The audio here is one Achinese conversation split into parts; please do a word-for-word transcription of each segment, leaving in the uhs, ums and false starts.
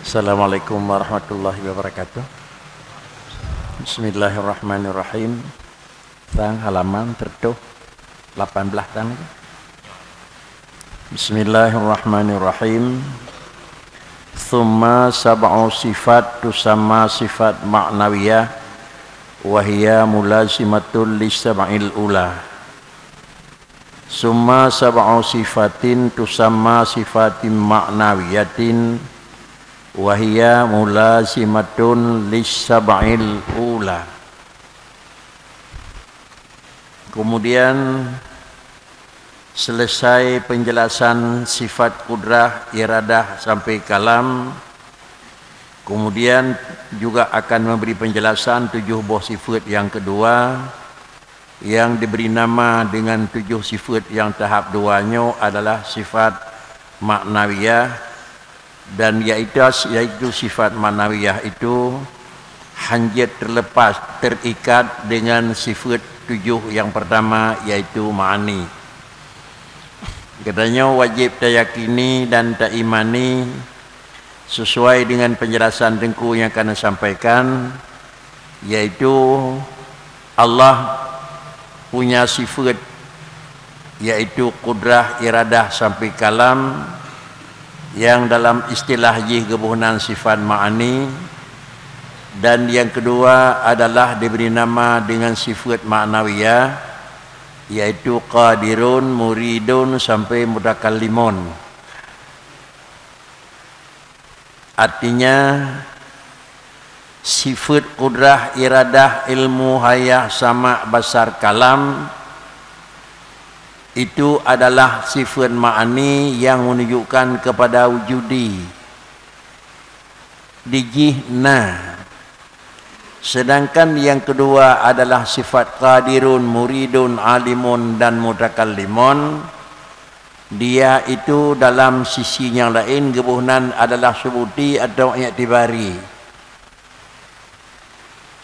Assalamualaikum warahmatullahi wabarakatuh. Bismillahirrahmanirrahim. Sang halaman seratus lapan belas tang lagi. Bismillahirrahmanirrahim. Tsumma sab'u sifat tusamma sifat ma'nawiyah, wa hiya mulazimatul lis sab'il ula. Tsumma sab'u sifatin tusamma sifatin ma'nawiyatin, wa hiya mulazimatun lis sab'il ula. Kemudian selesai penjelasan sifat kudrah, iradah sampai kalam, kemudian juga akan memberi penjelasan tujuh boh sifat yang kedua, yang diberi nama dengan tujuh sifat yang tahap dua nyoe adalah sifat maknawiyah, dan yaitu, yaitu sifat maknawiyah itu hanjeuet terlepas, terikat dengan sifat tujuh yang pertama, yaitu ma'ani. Geutanyoe wajib tayakini dan taimani sesuai dengan penjelasan Teungku yang akan sampaikan, yaitu Allah punya sifat, yaitu kudrah, iradah sampai kalam, yang dalam istilah jih geuboh nan sifat ma'ani, dan yang kedua adalah diberi nama dengan sifat ma'nawiyah, yaitu qadirun, muridun sampai mutakallimun. Artinya, sifat kudrah, iradah, ilmu, hayah, sama', basar, kalam, itu adalah sifat ma'ani yang menunjukkan kepada wujudi. Di jih na. Sedangkan yang kedua adalah sifat qadirun, muridun, alimun, dan mutakallimun. Dia itu dalam sisi yang lain geuboh nan adalah subuti atau iktibari.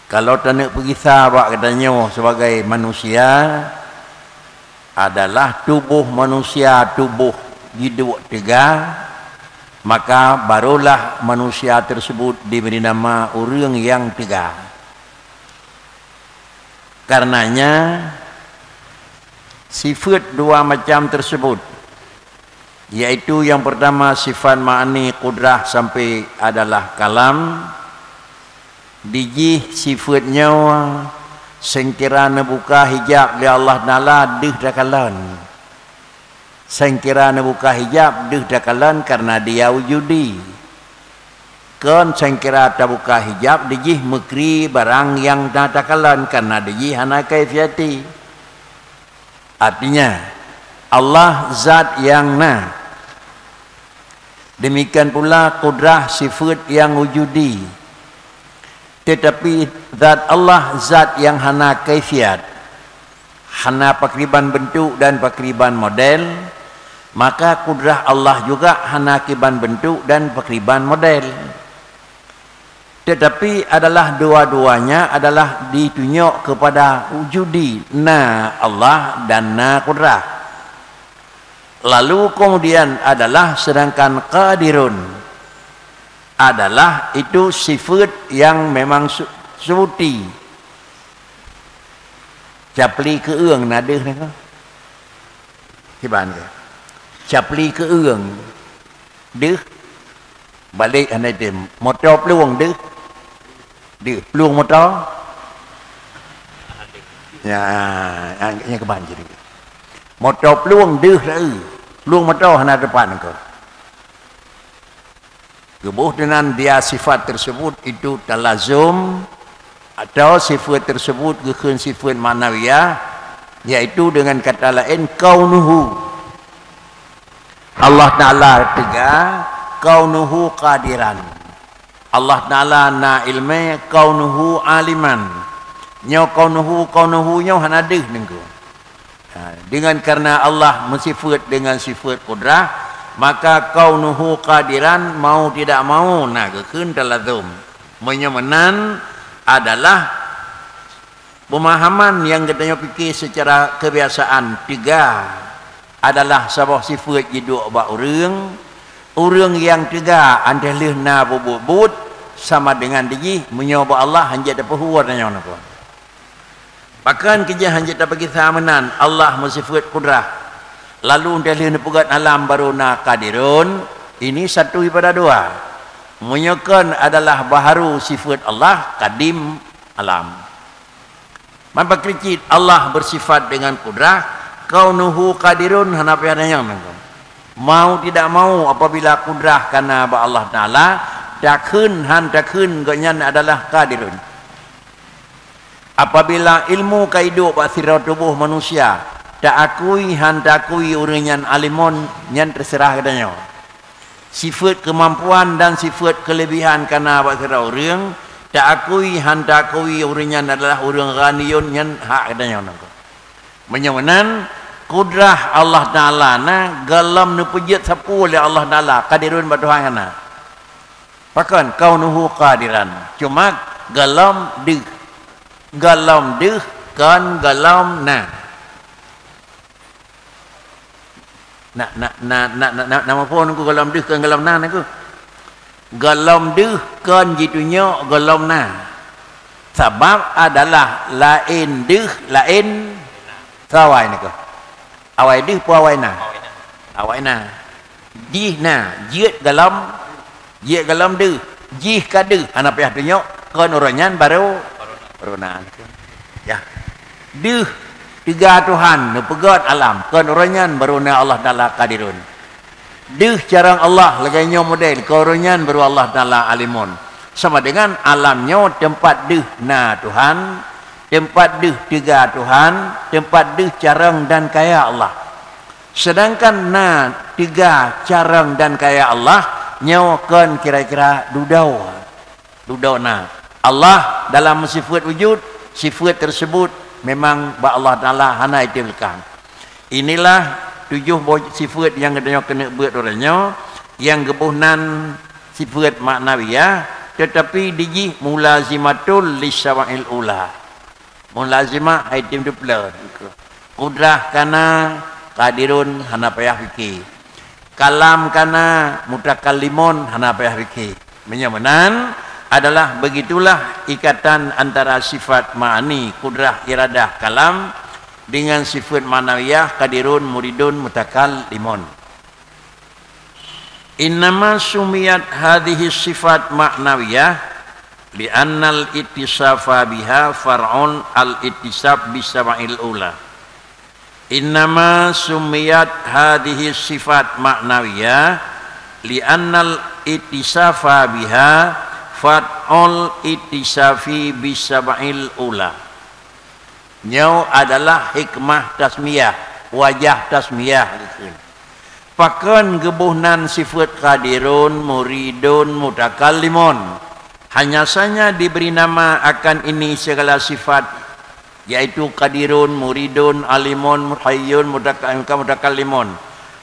Kalau taneuk peugisa bak geutanyoe sebagai manusia, adalah tuboh manusia tuboh jiduek teuga, maka barolah manusia tersebut diberi nama ureuëng nyang teuga. Karenanya, sifat dua macam tersebut, yaitu yang pertama sifat ma'ani kudrah sampai adalah kalam, di jih sifat nyoe sangkira neubuka hijab lé Allah Taala deuh takalon. Sangkira neubuka hijab deuh takalon karena dia wujudi. Kon sangkira tabuka hijab di jih meukri barang nyang na takalon karena di jih hana kaifiati. Artinya, Allah zat nyang na. Demikian pula kudrah sifat nyang wujudi. Tetapi zat Allah zat nyang hana kaifiat, hana pakriban bentuk dan pakriban model, maka kudrah Allah juga hana kiban bentuk dan pakriban model. Tetapi adalah dua-duanya adalah ditunyok kepada wujudi, na Allah dan na kudrah. Lalu kemudian adalah sedangkan qadirun adalah itu sifat yang memang su-, subuti. Capli keueung na deuh nyoe. Kiban ke? Capli keueung deuh. Balik hana tem. Moto plueng deuh. Deuh. Plueng moto. Ya, ya, ya, kiban jadi. Moto plueng deuh, plueng moto hana tepat nangko. Geuboh dengan dia sifat tersebut itu talazum, atau sifat tersebut geukheun sifat ma'nawiyah, yaitu dengan kata lain kaunuhu. Allah Taala teuga kaunuhu qadiran. Allah Taala na ilmé kaunuhu aliman. Nyoe kaunuhu, kaunuhu nyoe hana deuh nangko. Ha, dengan karena Allah meusifat dengan sifat kudrah, maka kaunuhu qadiran mau tidak mau na geukheun talazum. Meunyoe meunan adalah pemahaman nyang geutanyoe pike secara kebiasaan teuga adalah saboh sifat jiduek bak ureuëng, Ureuëng nyang teuga 'oh lheueh na buet-buet sama deungon dijih, meunyoe bak Allah hanjeuet tapeuhue tanyoe nangko. Pakon keujih hanjeuet tapeugisah meunan Allah meusifeuet kudrah, lalu 'oh lheueh neupeugét alam baru na qadirun, ini satu daripada dua. Meunyoe kon adalah baharu sifeuet Allah, kadim alam. Maka keucit Allah bersifat dengan kudrah, kaunuhu qadirun hana payah tanyong nangko. Mau tidak mau, apabila kudrah kana bak Allah Taala, takheun han takheun gobnyan adalah qadirun. Apabila ilmu ka iduek bak sidroe tuboh manusia, taakui han taakui ureuëng nyan alimun, nyan teuseurah geutanyoe. Sifeuet keumampuan dan sifeuet keuleubihan kana bak sidroe ureuëng, taakui han taakui ureuëng nyan adalah ureuëng ghaniyun, nyan hak geutanyoe nangko. Meunyoe meunan, kudrah Allah Taala na gohlom neupeujeuet sapeue lé Allah Taala, qadirun bak Tuhan hana. Pakon kaunuhu qadiran, cuma gohlom deuh. Gohlom deuh kon gohlom na. Na, na, na, na, na, na, na muphom nangko gohlom deuh kon gohlom na nangko. Gohlom deuh kon jitunyok gohlom na. Sabab adalah laén deuh, laén soe awai nangko. Awai deuh peue awai na? Awai na. Jih na, jeuet gohlom Jeuet gohlom deuh, jih ka deuh, hana payah tunyok, kon uroe nyan baru, baru na. Ya. Deuh teuga Tuhan neupeugét alam, kon uroe nyan baru na Allah Taala qadirun. Deuh carông Allah lagée nyoe model, kon uroe nyan baru Allah Taala alimun. Sama dengan alam nyoe teumpat deuh na Tuhan, teumpat deuh teuga Tuhan, teumpat deuh carông dan kaya Allah. Seudangkan na teuga carông dan kaya Allah, nyoe kon kira-kira dudoe. Dudoe na. Allah dalam sifeuet wujud, sifeuet tersebut memang bak Allah Taala hana iteuleukang. Inilah tujoh boh sifeuet nyang geutanyoe keuneuk beuet uroe nyoe, nyang geuboh nan sifeuet maknawiyah, teutapi dijih mulazimatul lisab'il ula. Mulazimah hai tem teupeuleueh. Kudrah kana, qadirun hana payah pike. Kalam kana, mutakallimun hana payah pike. Meunyoe meunan adalah begitulah ikatan antara sifat ma'ani, kudrah, iradah, kalam dengan sifat ma'nawiyah, qadirun, muridun, mutakallimun. Innama sumiyat hadhihi sifat ma'nawiyah li'annal ittisafa biha far'un al ittisaf bis sab'il ula. Innama sumiyat hadhihi sifat ma'nawiyah li'annal ittisafa biha far'ul ittisafi bis sab'il ula. Nyoe adalah hikmah tasmiyah, wajah tasmiyah geukheun. Pakon geuboh nan sifeuet qadirun, muridun, mutakallimun? Hanya saja diberi nama akan ini segala sifat, yaitu qadirun, muridun, alimun, hayyun, mutaka-, mutakallimun.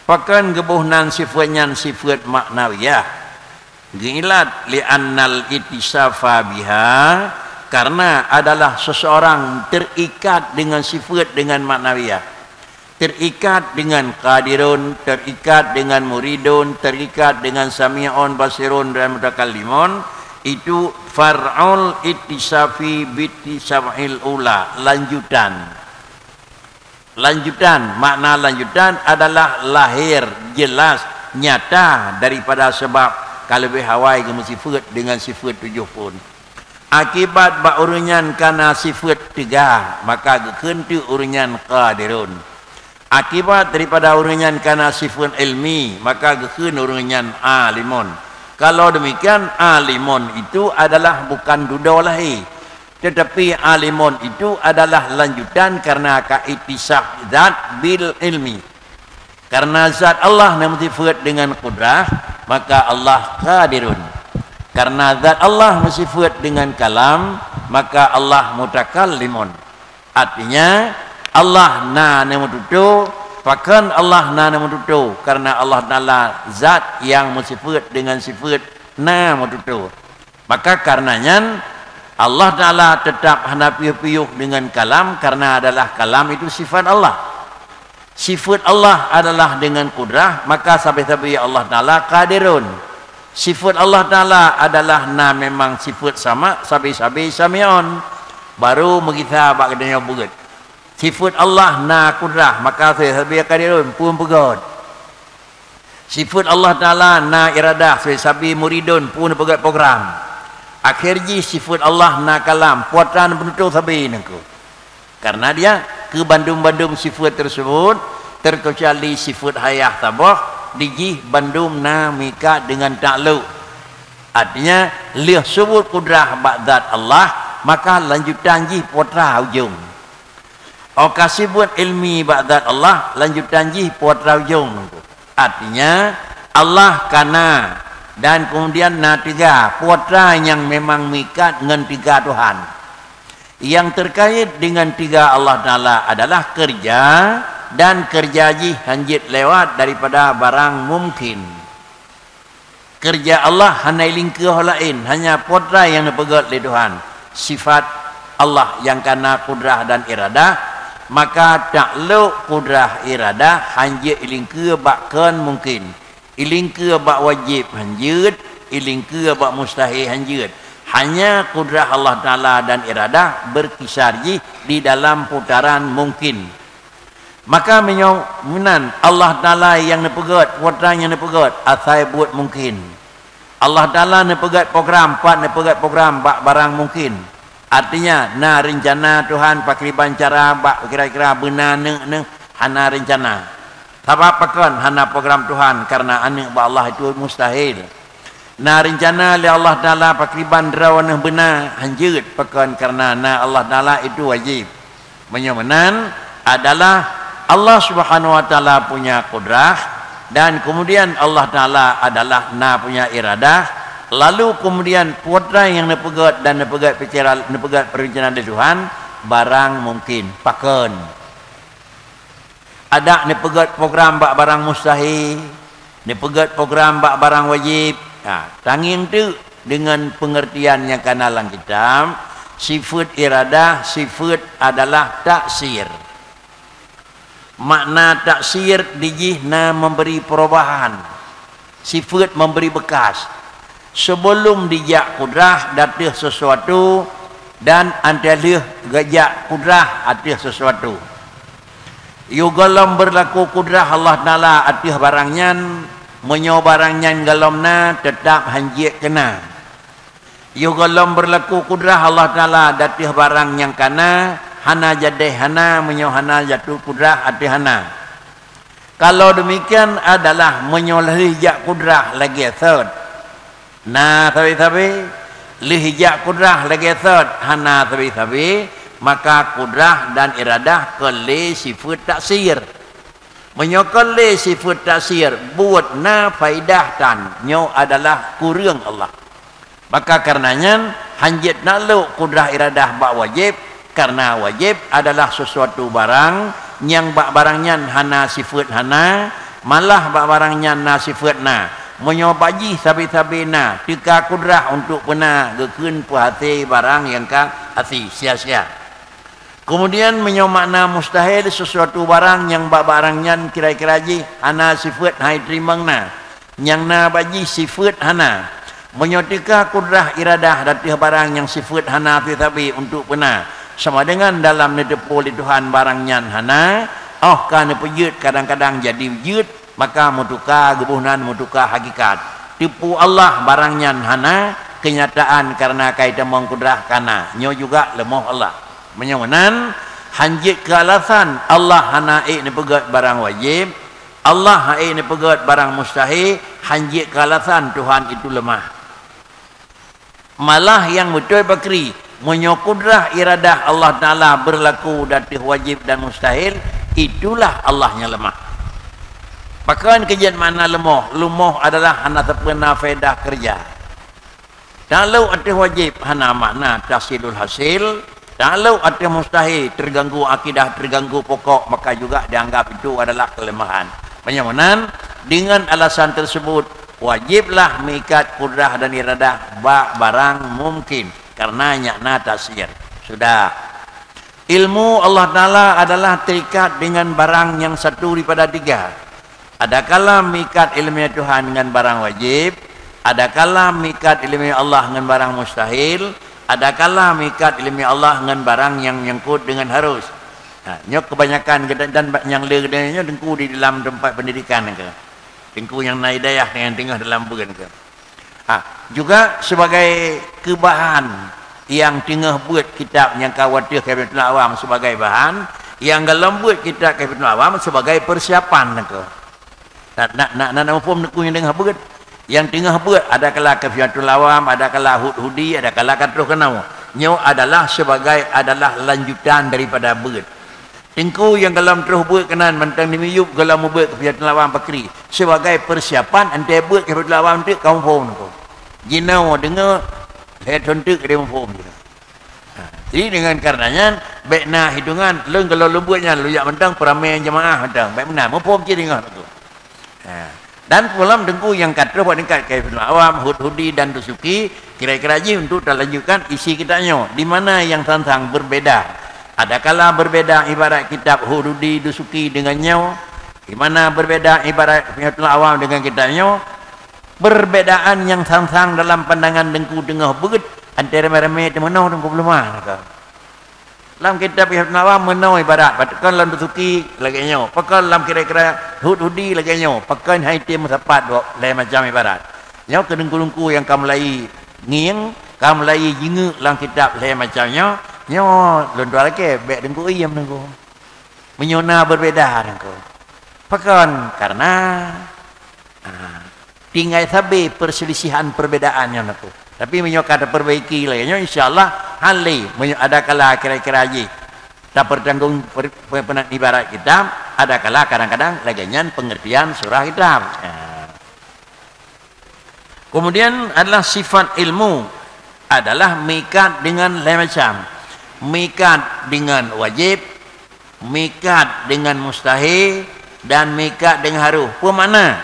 Pakon geuboh nan sifeuet nyan sifeuet maknawiyah? Geuilat li'annal ittisafa biha, karena adalah seseorang terikat dengan sifeuet dengan maknawiyah. Terikat dengan qadirun, terikat dengan muridun, terikat dengan sami'un, basirun dan mutakallimun, itu far'ul ittisafi bittisafil ula, lanjutan. Lanjutan, makna lanjutan adalah lahir, jelas, nyata daripada sabab ka leubeh awai geumeusifeuet dengan sifeuet tujoh phon. Akibat bak ureuëng nyan kana sifeuet teuga, maka geukheun teuk ureuëng nyan qadirun. Akibat daripada ureuëng nyan kana sifeuet ilmi, maka geukheun ureuëng nyan alimun. Kalau demikian, alimun itu adalah bukan dudoe lahé. Tetapi alimun itu adalah lanjutan karena ka ittisaf zat bil ilmi. Karena zat Allah na meusifeuet dengan kudrah, maka Allah qadirun. Karena zat Allah meusifeuet dengan kalam, maka Allah mutakallimun. Artinya, Allah na neumeututoe, pakon Allah na neumeututoe, karena Allah Taala zat nyang meusifeuet dengan sifeuet na meututoe. Maka karena nyan, Allah Taala tetap hana piôh-piôh dengan kalam, karena adalah kalam itu sifat Allah. Sifeuet Allah adalah deungon kudrah, maka sabe-sabe Allah Taala qadirun. Sifeuet Allah Taala adalah na memang sifeuet sama, sabe-sabe sami'un. Baru meugisa bak geutanyoe beuet. Sifeuet Allah na kudrah, maka sabe-sabe qadirun, peue peugöt. Sifeuet Allah Taala na iradah, sabe-sabe muridun, peue neupeugöt program. Akhé jih sifeuet Allah na kalam, peue atra neupeutôh sabe nangku. Karena dia keu bandum-bandum sifeuet tersebut, terkecuali sifeuet hayah saboh, di jih bandum na meuikat deungon takluk. Artinya, lheueh subut kudrah bak zat Allah, maka lanjutan jih peue atra ujong. Óh ka sibeuet ilmi bak zat Allah, lanjutan jih peue atra ujong nangku. Artinya, Allah ka na, dan kemudian na tiga, peue atra nyang memang meuikat ngon tiga Tuhan. Yang terkait dengan tiga Allah Taala adalah kerja dan kerja jih hanjeuet lewat daripada barang mungkin. Kerja Allah hana ilingkeue ho laén, hanya peue atra nyang neupeugöt lé Tuhan. Sifat Allah nyang ka na kudrah dan iradah, maka takluk kudrah iradah hanjeuet ilingkeue bak kon mungkin. Ilingkeue bak wajéb hanjeuet, ilingkeue bak mustahil hanjeuet. Hanya kudrah Allah Taala dan iradah berkisar jih di dalam putaran mungkin. Maka meunyoe meunan Allah Taala nyang neupeugöt, peue atra nyang neupeugöt, asai buet mungkin. Allah Taala neupeugöt program, pat neupeugöt program bak barang mungkin. Artinya, na reuncana Tuhan pakriban cara bak kira-kira beuna aneuk neuh, hana reuncana. Sabab pakon hana program Tuhan, karena aneuk bak Allah itu mustahil. Na reuncana lé Allah Taala pakriban droeneuh beuna hanjeuet, pakon karena na Allah Taala itu wajéb. Meunyoe meunan adalah Allah Subhanahu Wa Taala punya kudrah, dan kemudian Allah Taala adalah na punya iradah, lalu kemudian peue atra nyang neupeugöt dan neupeugöt pikiran, neupeugöt peureuncana lé Tuhan, barang mungkin. Pakon? Adak neupeugöt program bak barang mustahil, neupeugöt program bak barang wajéb. Ha, tangieng teuk deungon peungeurtian nyang ka na lam kitab, sifeuet iradah, sifeuet adalah taksir. Makna taksir di jih na memberi perubahan. Sifeuet memberi beukas. Sebelum dijak kudrah ateueh sesuatu dan 'an lheueh geujak kudrah ateueh sesuatu. Yôh gohlom beurlaku kudrah Allah Taala ateueh barang nyan, meunyoe barang nyan gohlom na, teutab hanjeuet keu na. Yôh gohlom beurlaku kudrah Allah Taala ateueh barang nyang ka na, hana jadeh hana, meunyoe hana jatuh kudrah ateueh hana. Kalau demikian adalah meunyoe lheueh jak kudrah lagée sot, na sabe-sabe, lheueh jak kudrah lagée sot, hana sabe-sabe, maka kudrah dan iradah kon lé sifeuet taksir. Meunyoe kon lé sifeuet taksir, buet na faedah tan, nyoe adalah kureueng Allah. Maka kareuna nyan, hanjeuet taklok kudrah iradah bak wajéb, kareuna wajéb adalah sisuatu barang nyang bak barang nyan hana sifeuet hana, malah bak barang nyan na sifeuet na. Meunyoe bak jih sabe-sabe na, teuka kudrah untuk peuna geukheun peuhase barang nyang ka hase sia-sia. Keumudian, meunyoe makna mustahil, sisuatu barang nyang bak barang nyan kira-kira jih hana sifeuet hai teurimong na, nyang na bak jih sifeuet hana. Meunyoe teuka kudrah iradah ateueh barang nyang sifeuet hana sabe-sabe untuk peuna, sama deungon dalam neuteupeue lé Tuhan barang nyan hana, óh ka neupeujeuet kadang-kadang jadi jeuet, maka meutuka geuboh nan meutuka hakikat. Teupeue Allah barang nyan hana, keunyataan kareuna ka itamong kudrah ka na, nyoe juga leumoh Allah. Meunyoe meunan, hanjeuet keu alasan Allah hana ék neupeugét barang wajéb, Allah hana ék neupeugét barang mustahil, hanjeuet keu alasan Tuhan itu leumah. Malah nyang beutôi pakri, meunyoe kudrah iradah Allah Taala beurlaku ateueh wajéb dan mustahil, itulah Allah nyang leumah. Pakon keu jeuet makna leumoh? Leumoh adalah hana sapeue na faedah keureuja. Taklok ateueh wajéb hana makna tahsilul hasil, taklok ateueh mustahil teuganggu akidah, teuganggu pokok, maka juga dianggap itu adalah keuleumahan. Meunyoe meunan, deungon alasan teusebut, wajéblah meuikat kudrah dan iradah bak barang mungkin, kareuna nyan na tahsil. Sudah. Ilmu Allah Ta'ala adalah terikat dengan barang yang satu daripada tiga. Adakala meuikat ilmu Tuhan dengan barang wajib, adakala meuikat ilmu Allah dengan barang mustahil, adakala meuikat ilmu Allah dengan barang yang menyangkut dengan harus. Ha, nyoe kebanyakan kita dan nyang le kita nyoe teungku di dalam tempat pendidikan ke. Teungku nyang na hidayah nyang teungoh dalam beuet ke. Ha, juga sebagai keubahan nyang teungoh beuet kitab nyang ka wateueh Kafiatul Awam sebagai bahan, nyang golom beuet kitab Kafiatul Awam sebagai persiapan ke. Nak, nak, nak, nak, nak muphom teungku nyang teungoh beuet. Nyang teungoh beuet adakala Kafiatul Awam, adakala Hudhudi, adakala ka troh keunoe. Nyoe adalah sebagai, adalah lanjutan daripada beuet. Teungku nyang golom troh beuet keunan mantong di miyup golom meubeuet Kafiatul Awam pakri. Sebagai persiapan, antée beuet Kafiatul Awam teuk ka muphom teungku. Jinoe deungoe, lhée thon teuk ka muphom jinoe. Ha, jadi dengan karena nyan, bék na hitongan, lôn golom lôn beuet nyan, lôn jak mantong peuramé jeumaáh mantong. Bék meunan, muphom cit deungoe teungku. Ha, dan peue lom teungku nyang ka troh bak tingkat Kafiatul Awam, Hudhudi dan Dusuki, kira-kira jih untuk talanjutkan isi kitab nyoe. Di mana nyang sang-sang berbeda? Adakala berbeda ibarat kitab Hudhudi Dusuki dengan nyoe? Di mana berbeda ibarat Kafiatul Awam dengan kitab nyoe? Perbedaan nyang sang-sang dalam pandangan teungku teungoh beuet, antara ramé-ramé teumeunoe teungku peuleumah ka. Lam kitab Kafiatul Awam meunoe ibarat, pakon lam Dusuki lagée nyoe, pakon lam kira-kira Hudhudi lagée nyoe, pakon hai item meusapat dua lhée macam ibarat. Nyoe keu teungku-teungku nyang ka mulai ngieng, ka mulai jingeuk lam kitab lhée macam nyoe, nyoe lôn tuan lakée bék teungku iem teungku. Meunyoe na berbeda teungku. Pakon? Karena, ah, tinggai sabe perselisihan perbedaan nyoe teungku. Tapi meunyoe ka taperbaiki lagée nyoe, insya Allah hale. Meunyoe adakala kira-kira jih tapertanggong per-, pe-, peunan ibarat kitab, adakala kadang-kadang lagée nyan pengertian surah kitab. Ya. Kemudian adalah sifat ilmu adalah meuikat dengan lhée macam. Meuikat dengan wajib, meuikat dengan mustahil, dan meuikat dengan harus. Peue makna?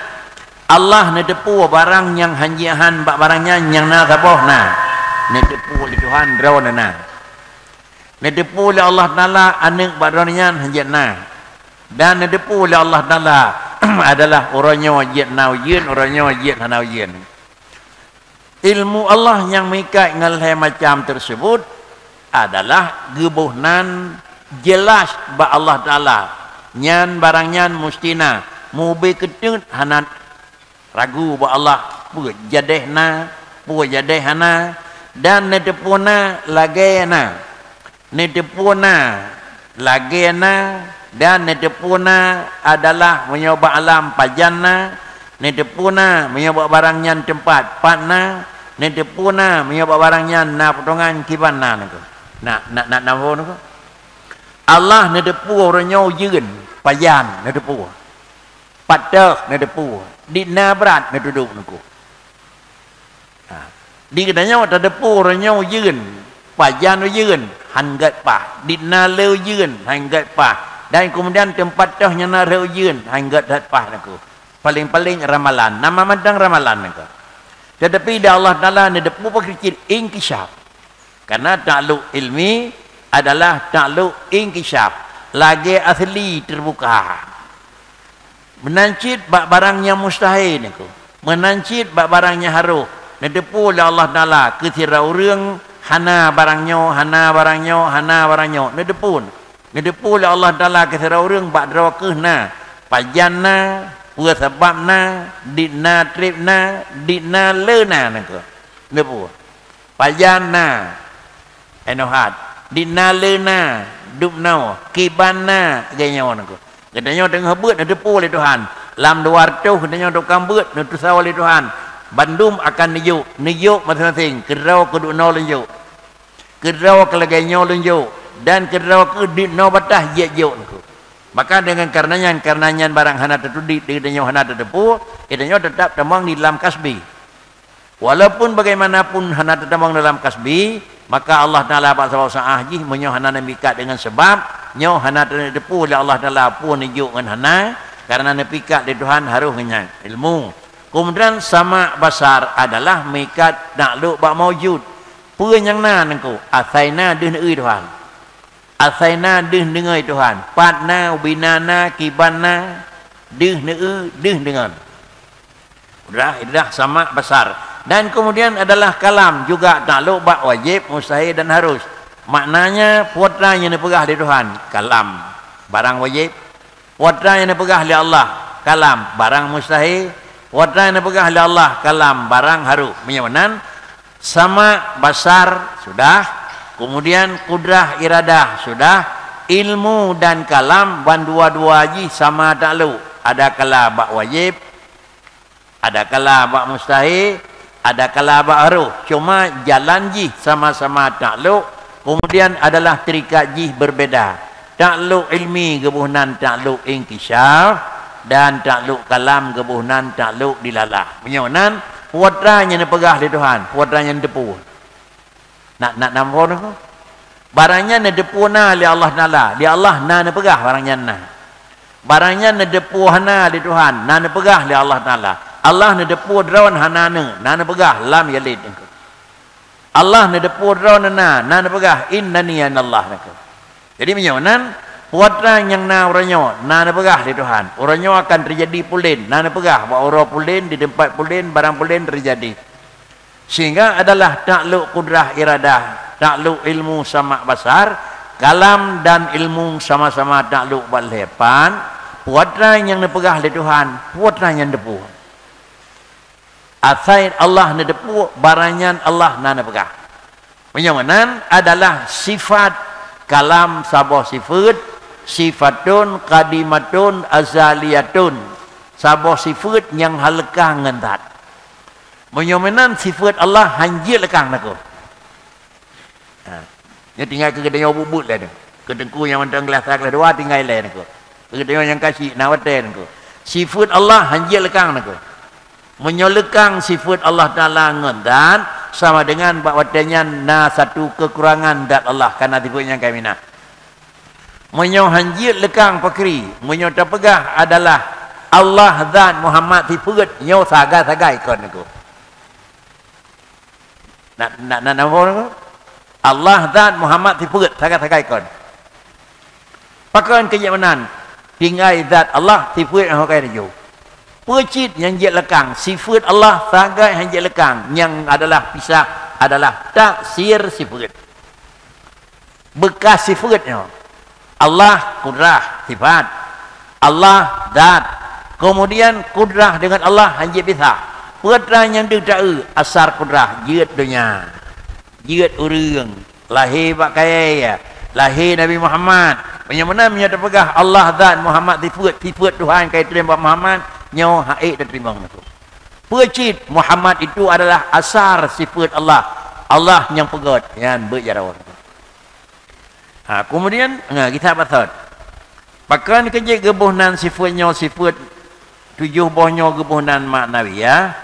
Allah neuteupeue barang nyang hanjeuet han bak barang nyan nyang na saboh na. Neuteupeue lé Tuhan droe na. Neuteupeue lé Allah Taala aneuëk bak droe nyan hanjeuet na. Dan neuteupeue lé Allah Taala adalah uroe nyoe jeuet na ujeuen, uroe nyoe jeuet hana ujeuen. Ilmu Allah nyang meuikat ngon lhée macam tersebut adalah geuboh nan jeulaih bak Allah Taala. Nyan barang nyan musti na, mubé keuteut hana ragu bak Allah, peue jadeh na, peue jadeh hana, dan neuteupeue na lagée na. Neuteupeue na lagée na, dan neuteupeue na adalah meunyoe bak alam pajan na, neuteupeue na meunyoe bak barang nyan teumpat pat na, neuteupeue na meunyoe bak barang nyan na potongan kiban na teungku. Na, na, na, na, na, Allah neuteupeue uroe nyoe ujeuen, pajan neuteupeue. Pat teuh neuteupeue, di na brat neutudok teungku. Ha. Di geutanyoe tateupeue uroe nyoe ujeuen, pajan ujeuen, han gét paih. Di na le ujeuen, han gét paih. Dan keumudian teumpat teuh nyang na rhot ujeuen, han gét that paih teungku. Paléng-paléng ramalan, nama mantong ramalan teungku. Teutapi di Allah Taala neuteupeue pakri cit, inkisyaf. Karena takluk ilmi adalah takluk inkisyaf, lagée asli teubuka. Meunan cit bak barang nyang mustahil teungku. Meunan cit bak barang nyang harôh. Neuteupeue lé Allah Taala keu sidroe ureuëng hana barang nyoe, hana barang nyoe, hana barang nyoe. Neuteupeue. Neuteupeue lé Allah Taala keu sidroe ureuëng bak droe kheueh na, pajan na, peue sabab na, di na treb na, di na le na teungku. Neuteupeue. Pajan na, inoe hat. Di na le na, dub noe. Kiban na, lagée nyoe teungku. Geutanyoe teungoh beuet neuteupeue lé Tuhan. Lam dua reutôh geutanyoe tukang beuet neuteusawa lé Tuhan. Bandum akan neujok, neujok maséng-maséng. Keudroe keu dub noe lôn jok. Keudroe keu lagée nyoe lôn jok. Dan keudroe keu dub noe bataih jeuet jok teungku. Maka deungon kareuna nyan, kareuna nyan barang hana tateudiek, geutanyoe hana tateupeue, geutanyoe teutap tamong di lam kasbi. Walaupun bagaimanapun hana teutamong dalam kasbi, maka Allah Taala bak saboh saát jih meunyoe hana neupikat deungon sabab, nyoe hana teupeue lé Allah Taala peue neujok ngon hana, kareuna neupikat lé Tuhan harôh ngon nyan, ilmu. Keumudian sama' basar adalah meuikat takluk bak maujud. Peue nyang na teungku? Asai na deuh neueu Tuhan. Asai na deuh deungoe Tuhan. Pat na, ubina na, kiban na, deuh neu-eu, deuh deungon. Qudrah, iradah, sama', basar. Dan kemudian adalah kalam juga takluk bak wajib, mustahil dan harus. Maknanya, peue atra nyang neupeugah lé Tuhan, kalam, barang wajib. Peue atra nyang neupeugah lé Allah, kalam, barang mustahil. Peue atra nyang neupeugah lé Allah, kalam, barang harus. Meunyoe meunan, sama', basar, sudah. Kemudian kudrah, iradah, sudah. Ilmu dan kalam, ban dua-dua jih sama takluk. Adakala bak wajib, adakala bak mustahil, adakala bak harus. Cuma jalan jih sama-sama takluk, kemudian adalah tarikat jih berbeda. Takluk ilmi geuboh nan takluk inkisyaf, dan takluk kalam geuboh nan takluk dilalah. Meunyoe nan, peue atra nyang neupeugah lé Tuhan, peue atra nyang neuteupeue. Nak, nak na phon ko? Barang nyan neuteupeue na lé Allah Taala, lé Allah na neupeugah barang nyan na. Barang nyan neuteupeue hana lé Tuhan, na neupeugah lé Allah Taala. Allah neuteupeue droe hana neu, na neupeugah lam yalid. Allah neuteupeue droe na, na neupeugah innani anallah. Jadi meunyoe nan, peue atra nyang na uroe nyoe, na neupeugah lé Tuhan. Uroe nyoe akan teujadi pulen, na neupeugah bak uroe pulen, di teumpat pulen, barang pulen teujadi. Sehingga adalah takluk kudrah iradah, takluk ilmu sama' basar, kalam dan ilmu sama-sama takluk bak lhèe pat, peue atra nyang neupeugah lé Tuhan, peue atra nyang neuteupeue. Asai Allah neuteupeue, barang nyan Allah na neupeugah. Meunyoe meunan adalah sifat, kalam saboh sifeut, sifatun qadimatun azaliyatun, saboh sifeut nyang hana leukang ngon zat. Meunyoe meunan sifeut Allah hanjeuet leukang nakeuh. Ha. Nyoe tinggai keu geutanyoe buet-buet lé nyoe. Keu teungku nyang mantong glah sa glah dua tinggai lé nakeuh. Keu geutanyoe nyang ka syiek na watèe nakeuh. Sifeut Allah hanjeuet leukang nakeuh. Meunyoe leukang sifeut Allah Taala ngon zat, sama dengan bak watèe nyan na satu keukurangan zat Allah, ka na sifeut nyang ka mina. Meunyoe hanjeuet leukang pakri, meunyoe tapeugah adalah Allah zat Muhammad sifeut, nyoe sagai-sagai kon nakeuh. Nak, nak, nak, nak, Allah zat Muhammad sifeut sagai-sagai kon. Pakon keu jeuet meunan? Tinggai zat Allah sifeut nyang hokai tujoh. Peue cit nyang jeuet leukang? Sifeut Allah sagai hanjeuet leukang, nyang adalah pisah adalah taksir sifeut. Beukas sifeut nyoe. Allah kudrah, sifat. Allah zat. Kemudian kudrah dengan Allah hanjeuet pisah. Peue atra nyang deuh taeu, asar kudrah, jeuet donya. Jeuet ureueng, lahé bak kayèe, lahé Nabi Muhammad. Meunyoe meunan, meunyoe tapeugah Allah zat, Muhammad sifeut, sifeut Tuhan ka iteurimong bak Muhammad, nyoe hana ék tateurimong nakeuh. Peue cit Muhammad itu adalah asar sifeut Allah. Allah nyang peugöt, nyan beuet jaroe. Ha, kemudian, nah, kita batat. Pakon keu jeuet geuboh nan sifeut nyoe sifeut, tujoh boh nyoe geuboh nan maknawiyah,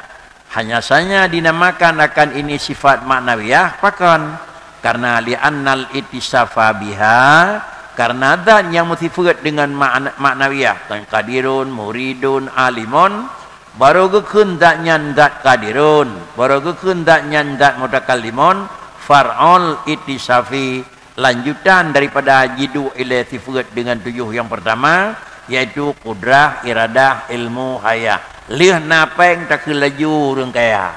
hanya saja dinamakan akan ini sifat maknawiyah, pakon? Karena li'annal ittisafa biha, karena zat nyang meusifeut dengan makna, maknawiyah, kan qadirun, muridun, alimun, barô geukheun zat nyan zat qadirun, barô geukheun zat nyan zat mutakallimun, far'ul ittisafi, lanjutan daripada jiduek ilèe sifeut dengan tujoh nyang pertama, yaitu kudrah, iradah, ilmu, hayah. Lheueh na pèng takheun laju ureueng kaya.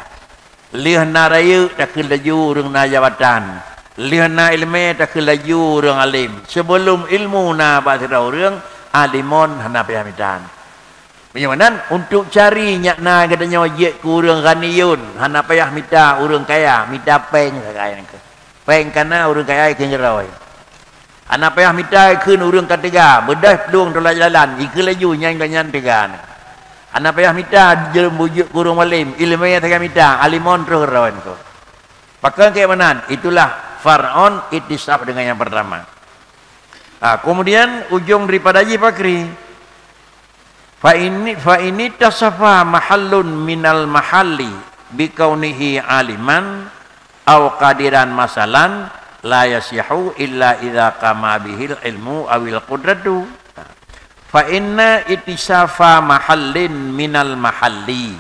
Lheueh na rayeuk takheun laju ureueng na jabatan. Lheueh na ileumèe takheun laju ureueng além. Sibeulom ilmu na bak sidroe ureueng, alimun hana payah mita. Meunyoe meunan, untuk cari nyak na geutanyoe jeuet keu ureueng ghaniyun, hana payah mita ureueng kaya, mita pèng sagai nakeuh. Pèng ka na ureueng kaya ikheun jaroe. Hana payah mita ikheun ureueng ka teuga, beudôh plueng teulat jalan, ikheun laju nyan gobnyan teuga na. Hana payah mita jeuet bujuk keu ureueng malém, ileumèe sagai mita, alimun troh jaroe nakeuh. Pakon keu meunan, itulah far'un ittisaf dengan nyang pertama. Ah, kemudian ujong daripada jih pakri. Fa ini, fa ini tasafa mahallun minal mahalli bikaunihi aliman au qadiran masalan, la yasihu illa idza qama bihil ilmu awil qudratu. Fa inna ittisafa mahallin minal mahalli.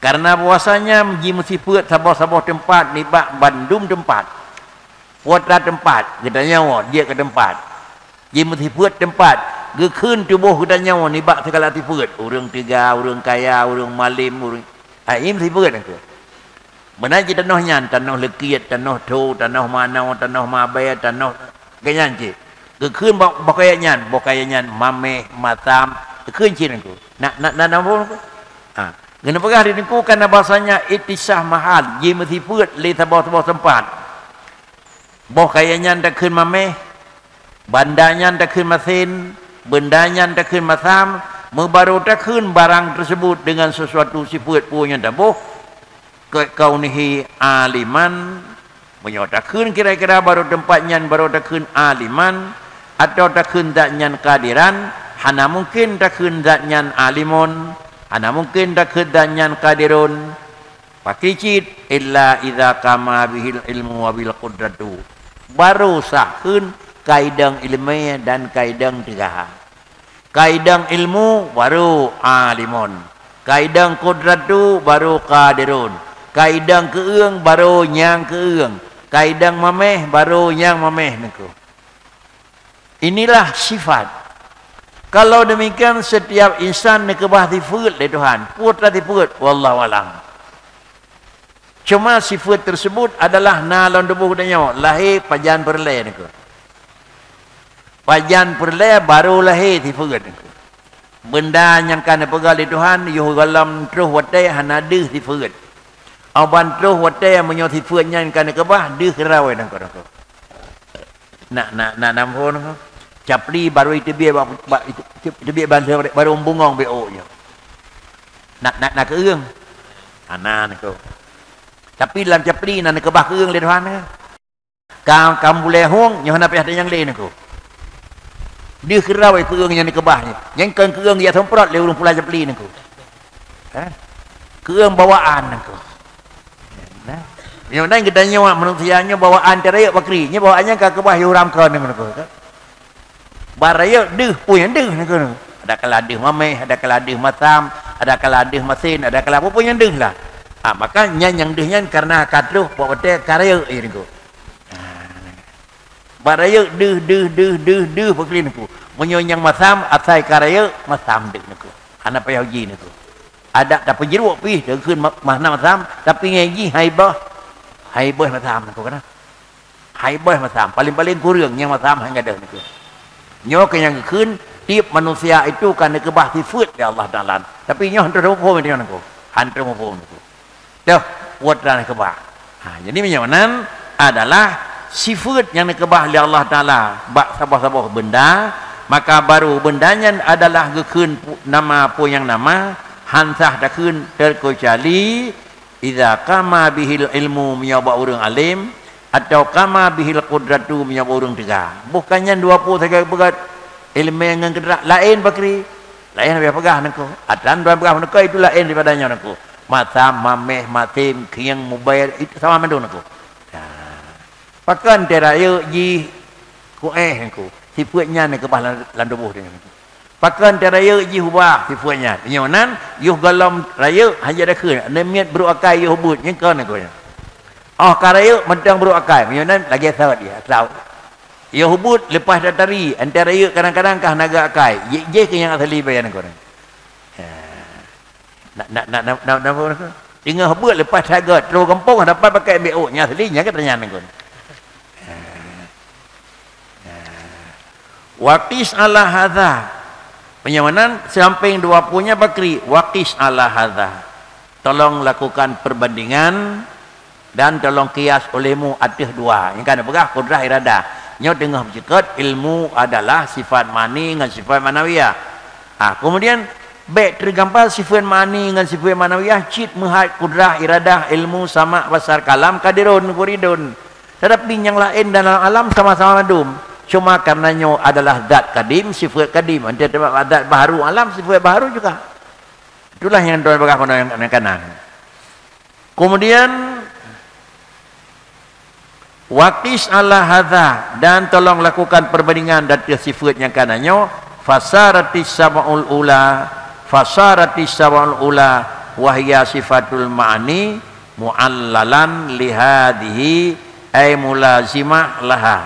Karena bahwasanya ji meusifeuet saboh-saboh teumpat nibak bandum teumpat. Putra teumpat, geutanyoe jeuet keu teumpat. Jimeusifeuet teumpat, geukheun tuboh geutanyoe nibak sigala sifeuet, ureuëng teuga, ureuëng kaya, ureuëng malem, ureuëng, ah, jimeusifeuet nyan keuh. Meunan cit tanoh nyan, tanoh leukit, tanoh tho, tanoh manoe, tanoh mabée, tanoh geuh nyan cit. Geukheun boh, boh kayée nyan, boh kayée nyan maméh, masam, geukheun cit nyan keuh. Na, na, na, na, na, ha. Geuneuk peugah di teungku kana bahasanya itisah mahal, jimeusifeuet lé saboh-saboh teumpat. Boh kayée nyan takheun maméh, banda nyan takheun masén, beunda nyan takheun masam, meubarô takheun barang teuseubut deungon sisuatu sifeuet peue nyang taboh, keu kaunihi aliman, meunyoe takheun kira-kira barô teumpat nyan barô takheun aliman, atawa takheun zat nyan qadiran, hana mungken takheun zat nyan alimon, hana mungken takheun zat nyan qadirun. Pakri cit, illa idza qama bihil ilmu wa bil qudratu. Barô sah kheun ka idong ileumé dan ka idong teuga. Ka idong ilmu, barô alimon. Ka idong qudratu, barô qadirun. Ka idong keueung, barô nyang keueung. Ka idong maméh, barô nyang maméh nyan keuh. Inilah sifat. Kalau demikian, setiap insan neukeubah sifeuet lé Tuhan. Peue teuma sifeuet? Wallahu alam. Cuma sifeuet tersebut adalah na lam tuboh geutanyoe, lahé pajan peureulée nyan keuh. Pajan peureulée barô lahé sifeuet nyan keuh. Beunda nyang ka neupeugah lé Tuhan, yoh gohlom troh watée hana deuh sifeuet. Óh ban troh watée meunyoe sifeuet nyan ka neukeubah, deuh keudroe nyan keuh. Na, na, na, na phon. Capli barô iteubiet bak, bak, iteubiet ban barô bungong bék ôk nyoe. Na, na, na keueung. Hana nyan keuh. Tapi lam capli na neukeubah keueung lé Tuhan. Ka, ka bulée hueng, nyoe hana payah tanyong lé nyan keuh. Deuh keudroe keueung nyang neukeubah nyan. Nyan kon keueung jak seumprot lé ureuëng pula capli nyan keuh. Eh? Keueung bawaan nyan keuh. Nah, meunyoe nan geutanyoe manusia nyoe bawaan teuh rayeuk pakri, nyoe bawaan nyan ka keubah yoh ram kon nyan keuh. Ban rayeuk deuh, peue nyang deuh nyan keuh. Ada kala deuh maméh, ada kala deuh masam, ada kala deuh masén, ada kala peue-peue nyang deuh lah. Ah, maka nyan nyang deuh nyan kareuna ka troh bak watée ka rayeuk nyan keuh. Ban rayeuk deuh, deuh, deuh, deuh, deuh pakri nyan keuh. Meunyoe nyang masam asai ka rayeuk, masam deuh nyan keuh. Hana payah uji nyan keuh. Adak tapeujruek pih takheun ma-, makna masam, tapi nyan jih hai boh, hai boh masam nyan keuh kana. Hai boh masam, paléng-paléng kureueng nyang masam hai gadôh nyan keuh. Nyoe keuh nyang geukheun tieb manusia itu ka neukeubah sifeuet lé Allah Taala. Tapi nyoe hana troh muphom nyan keuh. Hana troh muphom nyan keuh. Toh, buet dan keubah. Ha, jadi meunyoe nan adalah sifeuet nyang neukeubah lé Allah Taala bak saboh-saboh beunda, maka barô beunda nyan adalah geukheun pu-, nama peue nyang nama, han sah takheun teukecuali idza qama bihil ilmu meunyoe bak ureuëng além, atawa qama bihil qudratu meunyoe bak ureuëng teuga. Boh ka nyan dua peue sagai beugét, ileumé ngon keudrat laén pakri. Laén leubeh peugah nyan keuh. Atan droe peugah nyan keuh itu laén daripada nyoe nyan keuh. Masam, maméh, masén, khieng, mubée, itu sama mandum nyan keuh. Nah. Pakon teuh rayeuk jih kuéh nyan keuh. Sifeuet nyan neukeubah lam, lam tuboh nyan keuh. Pakon teuh rayeuk jih ubah sifeuet nyan. Nyoe nan, yoh gohlom rayeuk hana takheun. Neumiet brok akai yoh buet, nyan kon nyan keuh nyan. Óh ka rayeuk mantong brok akai. Nyoe nan lagée saut jih, saut. Yoh buet leupah that tari, anta rayeuk kadang-kadang ka hana gét akai. Jih, jih keuh nyang asali bayan nyan keuh. Ha. Na, na, na, na, na, na, na, teungoh beuet leupah that gét, troh gampông dapat pakai bék ôk, nyang asli nyan keuh nyan nyan keuh. Ha. Ha. Wa qis ala hadza. Meunyoe meunan sampéng dua peue nyan pakri, wa qis ala hadza. Tolong lakukan perbandingan dan tolong kias olehmu ateueh dua. Nyang ka neupeugah kudrah iradah. Nyoe teungoh beuceukeut ilmu adalah sifat ma'ani ngon sifat ma'nawiyah. Ah, kemudian bék teugampa sifat ma'ani ngon sifat ma'nawiyah cit meuhat kudrah, iradah, ilmu, sama', basar, kalam, qadirun, muridun. Tetapi nyang laén dalam alam sama-sama mandum. Cuma karena nyoe adalah zat kadim, sifat kadim. Ante zat baharu alam, sifat baharu juga. Itulah nyang droe peugah keunoe nyang, nyang kanan. Kemudian, wa qis ala hadza, dan tolong lakukan perbandingan di ateueh sifat nyang kana nyoe, fasaratis sab'ul ula, fasaratis sab'ul ula, wa hiya sifatul ma'ani mu'allalan li hadzihi ai mulazimah laha.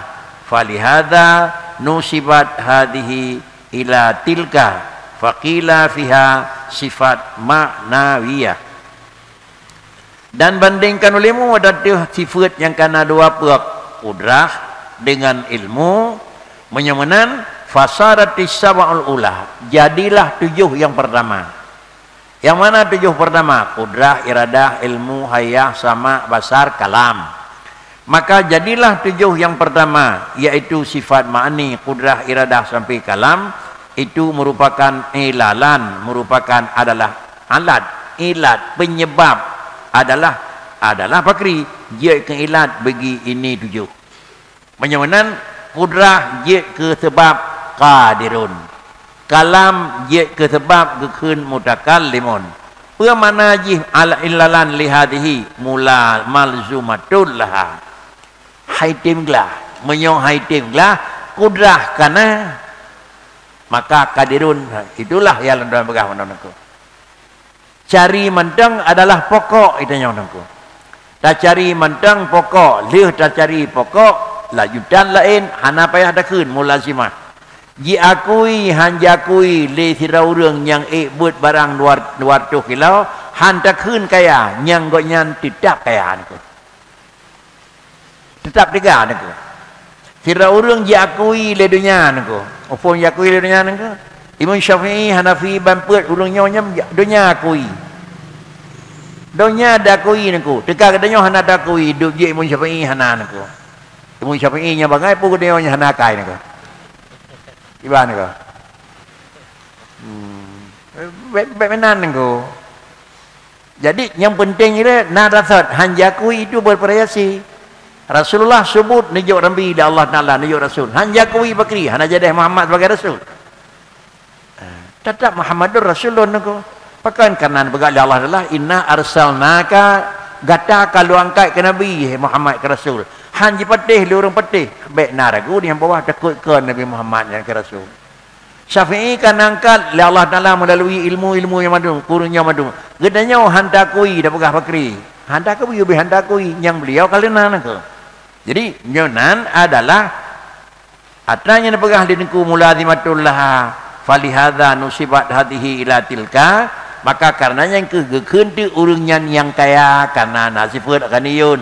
Falihadza nusibat hadhihi ila tilka, faqila fiha sifat ma'nawiyah. Dan bandingkan ulimu adalah sifat nyang kana dua peuet, kudrah dengan ilmu. Meunyoe meunan, fasaratis sab'ul ula, jadilah tujuh yang pertama. Yang mana tujuh pertama? Kudrah, iradah, ilmu, hayah, sama, basar, kalam. Maka jadilah tujuh yang pertama, yaitu sifat ma'ani, kudrah, iradah sampai kalam, itu merupakan ilalan, merupakan adalah alat, ilat, penyebab adalah, adalah pakri, jeuet keu ilat bagi ini tujuh. Meunyoe meunan, kudrah jeuet keu seubab qadirun. Kalam jeuet keu seubab geukheun mutakallimun. Peue makna jih al-, ilalan lihadhihi mula malzumatul laha. Hai tem glah. Meunyoe hai tem glah, kudrah kana, maka qadirun. Itulah nyang lôn peugah meunan nangku. Cari mantong adalah pokok, geutanyoe nangku. Tacari mantong pokok, lheueh tacari pokok, lanjutan laén hana payah takheun mulazimah. Jiakui han jiakui lé sidroe ureuëng nyang ék beuet barang dua, dua ratus kilo, han takheun kaya, nyang gobnyan teutab kaya nangku. Teutab teuga nangku. Sidroe ureuëng jiakui lé donya nangku. Muphom jiakui lé donya nangku? Imam Syafi'i, Hanafi, ban peuet ureuëng nyoe nyang donya akui. Donya dakui nangku. Teuka geutanyoe hana takui, duek jeuet Imam Syafi'i hana nangku. Imam Syafi'i nyang bangai peue geutanyoe nyang hana akai nangku. Iban nangku. Hmm. Bèk, bèk meunan nangku. Jadi, nyang peunteng ilée na dasar, han jiakui itu bervariasi. Rasulullah sebut neujok Nabi lé Allah Taala, neujok Rasul. Han jiakui pakri, hana jadeh Muhammad sebagai Rasul. Ah, tetap Muhammadur Rasulun nangku. Pakon? Karena neupeugah lé Allah Taala, "Inna arsalnaka," gata ka lôn angkat keu Nabi, hai Muhammad, keu Rasul. Han jipatéh lé ureuëng patéh. Bèk na ragu di bawah takot keu Nabi Muhammad nyang keu Rasul. Syafi'i ka neuangkat lé Allah Taala meulalui ilmu-ilmu nyang mandum, kureueng nyang mandum. Geutanyoe han takui, tapeugah pakri. Han takui, ubé han takui, nyang beliau ka leunan nangku. Jadi, nyoe nan adalah atra nyang neupeugah lé Teungku mulazimatul laha, falihadza nusibat hadhihi ila tilka, maka karena nyan keuh geukheun teuk ureuëng nyan nyang kaya, karena na sifeuet ghaniyun.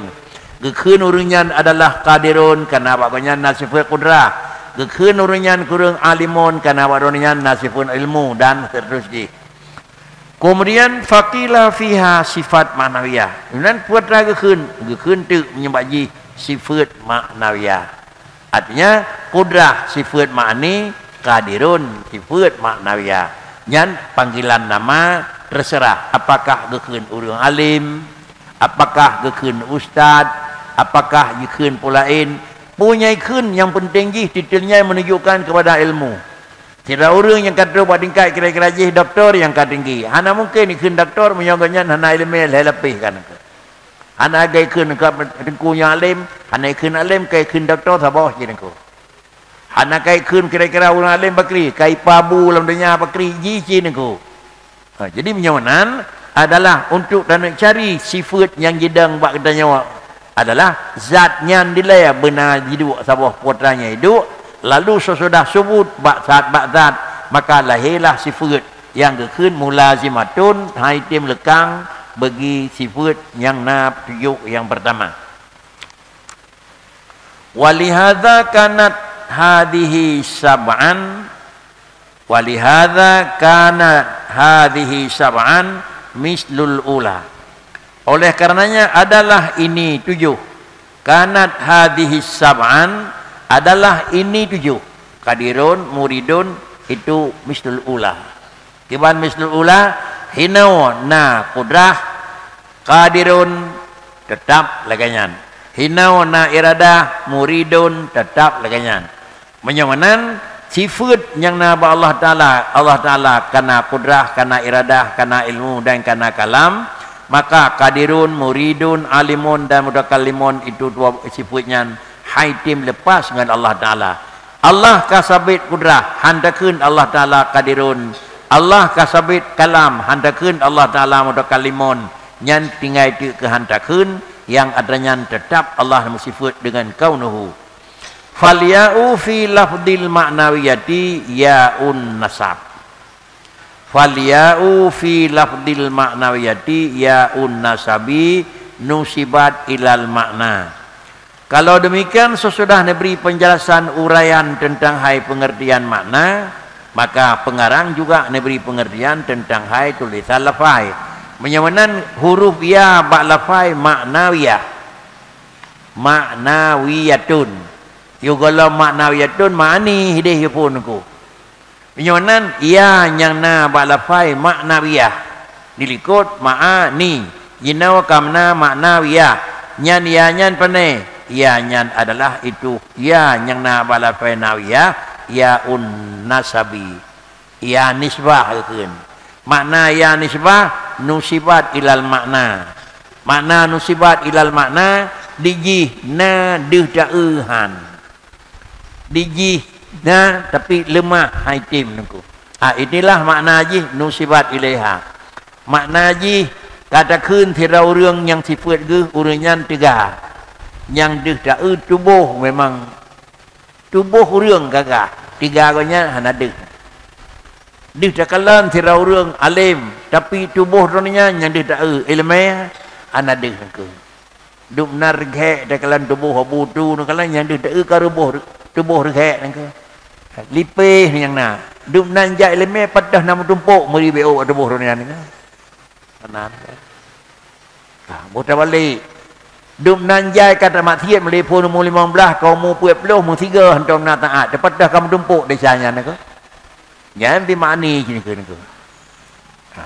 Geukheun ureuëng nyan adalah qadirun, karena bak gobnyan na sifeuet qudrah. Geukheun ureuëng nyan kureueng alimun, karena bak droeneuh nyan na sifeuet ilmu, dan seterus jih. Kemudian, faqila fiha sifat ma'nawiyah. Nyan peue atra geukheun, geukheun teuk meunyoe bak jih sifeuet ma'nawiyah. Artinya, qudrah sifeuet ma'ani, qadirun sifeuet ma'nawiyah. Nyan panggilan nama terserah, apakah geukheun ureuëng alim, apakah geukheun ustaz, apakah geukheun peue laén. Peue nyang ikheun nyang peunteng jih titel nyan menunjukkan kepada ilmu. Sidroe ureuëng nyang ka trok bak tingkat kira-kira jih doktor nyang ka tinggi, hana mungken ikheun doktor meunyoe gobnyan hana iéleumé lhée lapéh kan. Hana lagée ikheun ka teungku nyang além, hana ikheun além ka ikheun doktor saboh cit nangku. Hana ka ikheun kira-kira ureuëng além pakri, ka ipa bu lam donya pakri jih cit nangku. Ha, jadi meunyoe nan adalah untuk taneuk cari sifeuet nyang jidong bak geutanyoe adalah zat nyan dilée beuna jiduek saboh peue atra nyang iduek, lalu sesudah subut bak zat, bak zat, maka lahélah sifeuet nyang geukheun mulazimatun, hai tem leukang bagi sifeuet nyang na tujoh nyang peurtama. Walihadza kanat hadhihi sab'an, walihadza kanat hadhihi sab'an mislul ula. Oleh karenanya adalah ini tujoh. Kanat hadhihi sab'an, adalah ini tujoh. Qadirun, muridun, itu mislul ula. Kiban mislul ula, hinoe na qudrah, qadirun, teutap lagée nyan. Hinoe na iradah, muridun, teutap lagée nyan. Meunyoe meunan, sifeuet nyang na bak Allah Taala, Allah Taala kana qudrah, kana iradah, kana ilmu, dan kana kalam, maka qadirun, muridun, alimun, dan mutakallimun, itu dua sifeuet nyan hai tem lepas ngon Allah Taala. Allah ka sabit qudrah, han takheun Allah Taala qadirun. Allah ka sabit kalam, han takheun Allah Taala mutakallimun. Nyan tinggai teuk keu han takheun, Nyang atra nyan teutap Allah meusifaat deungon kaunuhu. Fal ya'u fi lafdil ma'nawiyati ya'un nasab. Fal ya'u fi lafdil ma'nawiyati ya'un nasabi nusibat ilal ma'na. Kalau demikian, sesudah neubri penjelasan uraian teuntang hai peungeurtian makna, maka peungarang juga neubri peungeurtian teuntang hai tulisan lafai. Meunyoe meunan, huruf ya bak lafai maknawiyah. Maknawiyatun. Yôh gohlom maknawiyatun, ma'ani hideh yôh phon ku. Meunyoe nan, ya nyang na bak lafai maknawiyah. Dilikot ma'ani. Jinoe ka meunan maknawiyah. Nyan ya nyan pane? Ya nyan adalah itu ya nyang na bak lafai nawiyah, yaun nasabi. Ya nisbah geukheun. Makna ya nisbah, nusibat ilal makna. Makna nusibat ilal makna, dijih na deuh taeu han. Dijih na, tapi leumah hai tem nungku. Ha, inilah makna jih nusibat ilaiha. Makna jih ka takheun sidroe ureuëng nyang sifeuet geuh ureuëng nyan teuga. Nyang deuh taeu tuboh memang tuboh ureuëng gagah, teuga gobnyan hana deuh. Deuh takalon sidroe ureuëng além, tapi tuboh droe nyan nyang deuh taeu iéleumé hana deuh nungku. Dum na reugék takalon tuboh abu tu, takalon nyang deuh taeu ka ruboh tuboh reugék nyan keuh. Lipéh nyang na. Dum nan jak iéleumé padahai na meutumpok meuri B O tuboh droe nyan keuh. Meunan keuh. Ka, boh tabalek. Dum nan jai ka tamaksiet meulipon umu limong blaih, ka umu peuet ploh meusigoe hantom na taát. Teupadahai ka meutumpok desya nyan keuh. Nyan pih ma'ani jih keuh nyan keuh. Ha.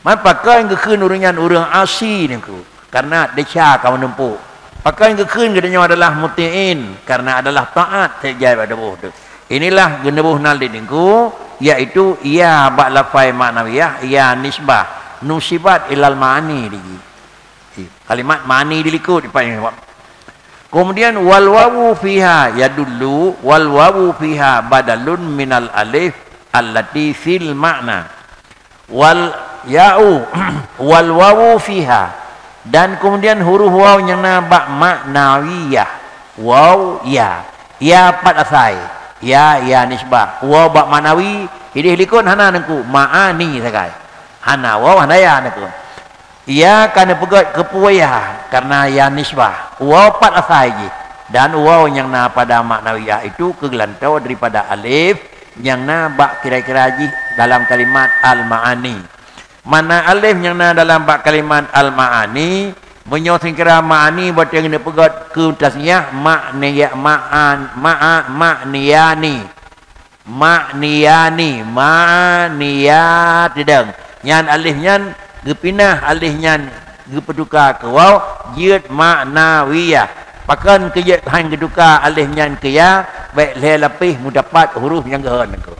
Man pakon geukheun ureuëng nyan ureuëng asi nyan keuh? Karena desya ka meutumpok. Pakon geukheun geutanyoe adalah muti'in? Karena adalah taát sejak bak tuboh tu. Inilah geuneubeuh nan lé ningku, yaitu ya bak lafai maknawiyah, ya nisbah, nusibat ilal ma'ani diji. Kalimat ma'ani dilikot dipakai. Kemudian wal wawu fiha yadullu, wal wawu fiha badalun minal alif allati fil ma'na. Wal ya'u wal wawu fiha, dan kemudian huruf waw nyang na bak maknawiyah. Waw ya. Ya pat asai. Ya, ya nisbah. Waw bak maknawi, hideh likot hana nungku. Ma'ani sagai. Hana waw, hana ya nungku. Ya ka neupeugét keupeue ya, karena ya nisbah. Waw pat asai jih. Dan waw nyang na pada maknawiyah itu keugeulantô daripada alif nyang na bak kira-kira jih dalam kalimat al-ma'ani. Makna alif nyang na dalam bak kalimat al-ma'ani, meunyoe singkira ma'ani bateng neupeugét keu tasniah, ma'niya-, ma'an-, ma'a-, ma'niyani. Ma'niyani, ma'niya teudong. Nyan alif nyan geupinah, alif nyan geupeutuka keu waw, jeuet ma'nawiyah. Pakon keu jeuet han geutuka alif nyan keu ya, bék lhée lapéh meudapat huruf nyang geuhon nyan keuh.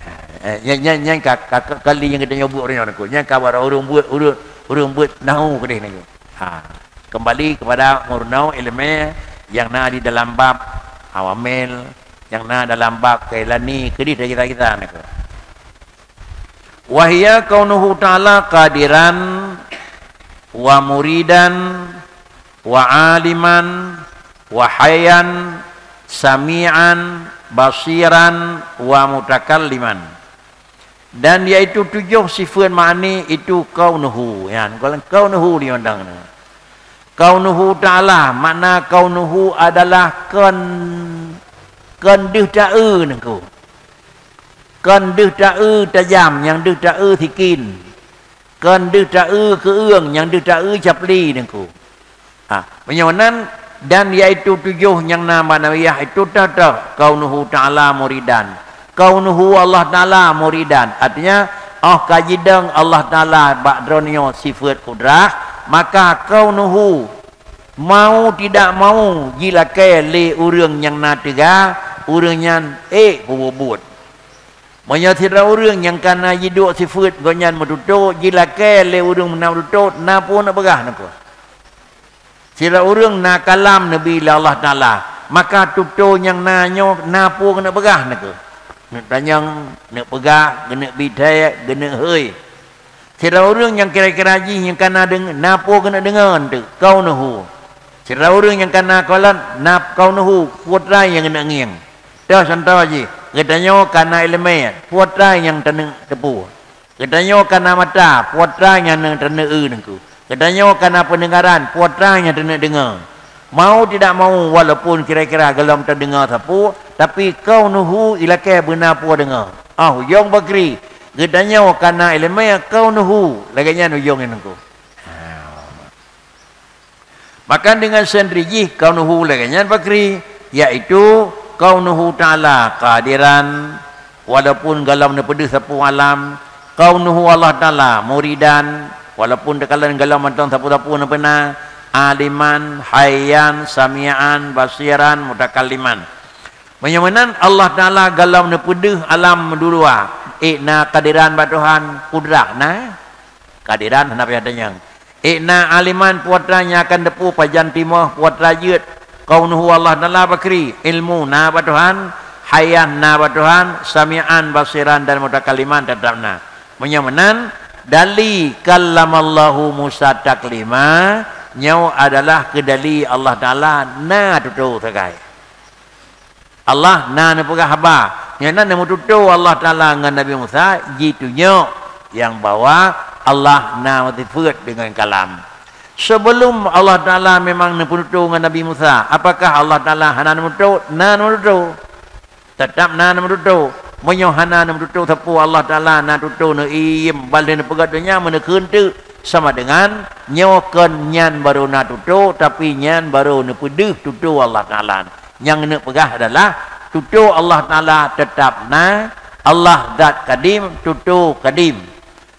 Ha, eh, nyan, nyan, nyan ka, ka, ka, kali nyang geutanyoe buet uroe nyoe nyan keuh. Nyan ka bak ureuëng buet, ureuëng, ureuëng buet nahu keudeh nyan keuh. Ha, kembali kepada meurunoe iéleumé nyang na di dalam bab awamil, nyang na dalam bab kailani keudeh dari kita-kita nyan keuh. Wa hiya kaunuhu ta'ala qadiran wa muridan wa aliman wa hayyan sami'an basiran wa mutakalliman. Dan yaitu tujoh sifeut ma'ani itu kaunuhu. Ya, kalau kaunuhu diundang. Kaunuhu ta'ala, makna kaunuhu adalah kon, kon deuh taeu nengku. Kon deuh taeu tajam, nyang deuh taeu sikin. Kon deuh taeu keueung, nyang deuh taeu capli nengku. Ha, meunyoe nan, dan yaitu tujoh nyang na ma'nawiyah itu teuh-teuh kaunuhu ta'ala muridan. Kaunuhu Allah Ta'ala muridan. Artinya, oh ka jidong Allah Ta'ala bak droeneuh sifeut kudrah, maka kaunuhu mau tidak mau jilakée lé ureuëng nyang na teuga, ureuëng nyan ék peubuet-buet. Meunyoe sidroe ureuëng nyang ka na jiduek sifeut gobnyan meututoe, jilakée lé ureuëng na meututoe, na peue neupeugah nengku. Sidroe ureuëng na kalam neubi lé Allah Ta'ala, maka tutoe nyang na nyoe na peue keuneuk peugah nengku. Neuk tanyong, neuk peugah, geuneuk bi thée, geuneuk hôi. Sidroe ureuëng nyang kira-kira jih nyang kana deung-, na peue keuneuk deungoe teuk, kaunuhu. Sidroe ureuëng nyang kana kalon, na kaunuhu, peue treuk nyang keuneuk ngieng. Toh contoh jih, geutanyoe kana iéleumé, peue treuk nyang taneuk teupeu. Geutanyoe kana mata, peue treuk nyang taneuk eu teungku. Geutanyoe kana peundengaran, peue treuk nyang taneuk deungoe. Mau tidak mau, walaupun kira-kira gohlom tadeungoe sapeue, tapi kaunuhu ilakée beuna peue deungoe. Ah, ujong bakri, geutanyoe kana iéleumé kaunuhu, lagée nyan ujong nyan teungku. Maka deungon sendiri jih kaunuhu lagée nyan bakri, yaitu kaunuhu ta'ala qadiran, walaupun gohlom neupeudeuh sapeue alam, kaunuhu Allah Ta'ala muridan, walaupun takalon gohlom mantong sapeue-sapeue neupeuna, aliman, hayyan, sami'an, basiran, mutakalliman. Meunyoe meunan Allah Ta'ala gohlom neupeudeuh alam meuduluwa, ék na qadiran bak Tuhan, kudrah na. Qadiran hana payah tanyong. Ék na aliman, peue treuk nyang akan teupeu pajan timoh, peue treuk jeuet. Kaunuhu Allah Ta'ala bakri, ilmu na bak Tuhan, hayyan na bak Tuhan, sami'an, basiran dan mutakalliman teutap na. Meunyoe meunan, dali kallamallahu Musa taklima, nyoe adalah keu dali Allah Ta'ala na tutoe sagai. Allah na neupeugah haba. Nyan na neumeututoe Allah Ta'ala ngon Nabi Musa, jitunyok nyang bahwa Allah na meusifeuet deungon kalam. Sebelum Allah Ta'ala memang neupeututoe ngon Nabi Musa, apakah Allah Ta'ala hana neumeututoe? Na neumeututoe. Teutap na neumeututoe. Meunyoe hana neumeututoe sapeue, Allah Ta'ala na tutoe neuiem, ban lheueh neupeugah donya meuneukheun teuk, sama dengan nyoe kon nyan barô na tutoe, tapi nyan barô neupeudeuh tutoe Allah Ta'ala. Nyang neuk peugah adalah tutoe Allah Ta'ala teutap na, Allah zat kadim, tutoe kadim.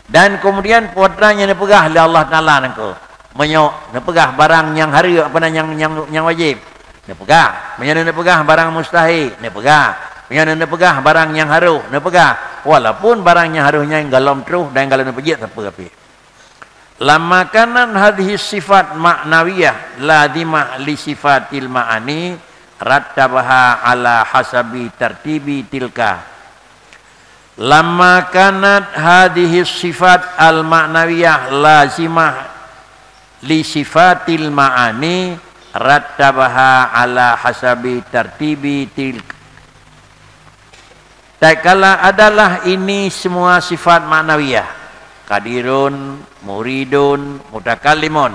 Dan kemudian peue treuk nyang neupeugah lé Allah Ta'ala nangko. Meunyoe neupeugah barang nyang hareuem, apa na nyang, nyang, nyang wajéb, neupeugah. Meunyoe neupeugah barang mustahil, neupeugah. Meunyoe neupeugah barang nyang harôh, neupeugah. Walaupun barang nyang harôh nyan gohlom troh dan gohlom neupeujeuet sapeue pih. Lamma kanat hadhihi sifat ma'nawiyah lazimah li sifatil ma'ani rattabaha ala hasabi tartibi tilka. Lamma kanat hadhihi sifat al-ma'nawiyah lazimah li sifatil ma'ani rattabaha ala hasabi tartibi tilka. Tatkala adalah ini semua sifat ma'nawiyah, qadirun, muridun, mutakallimun.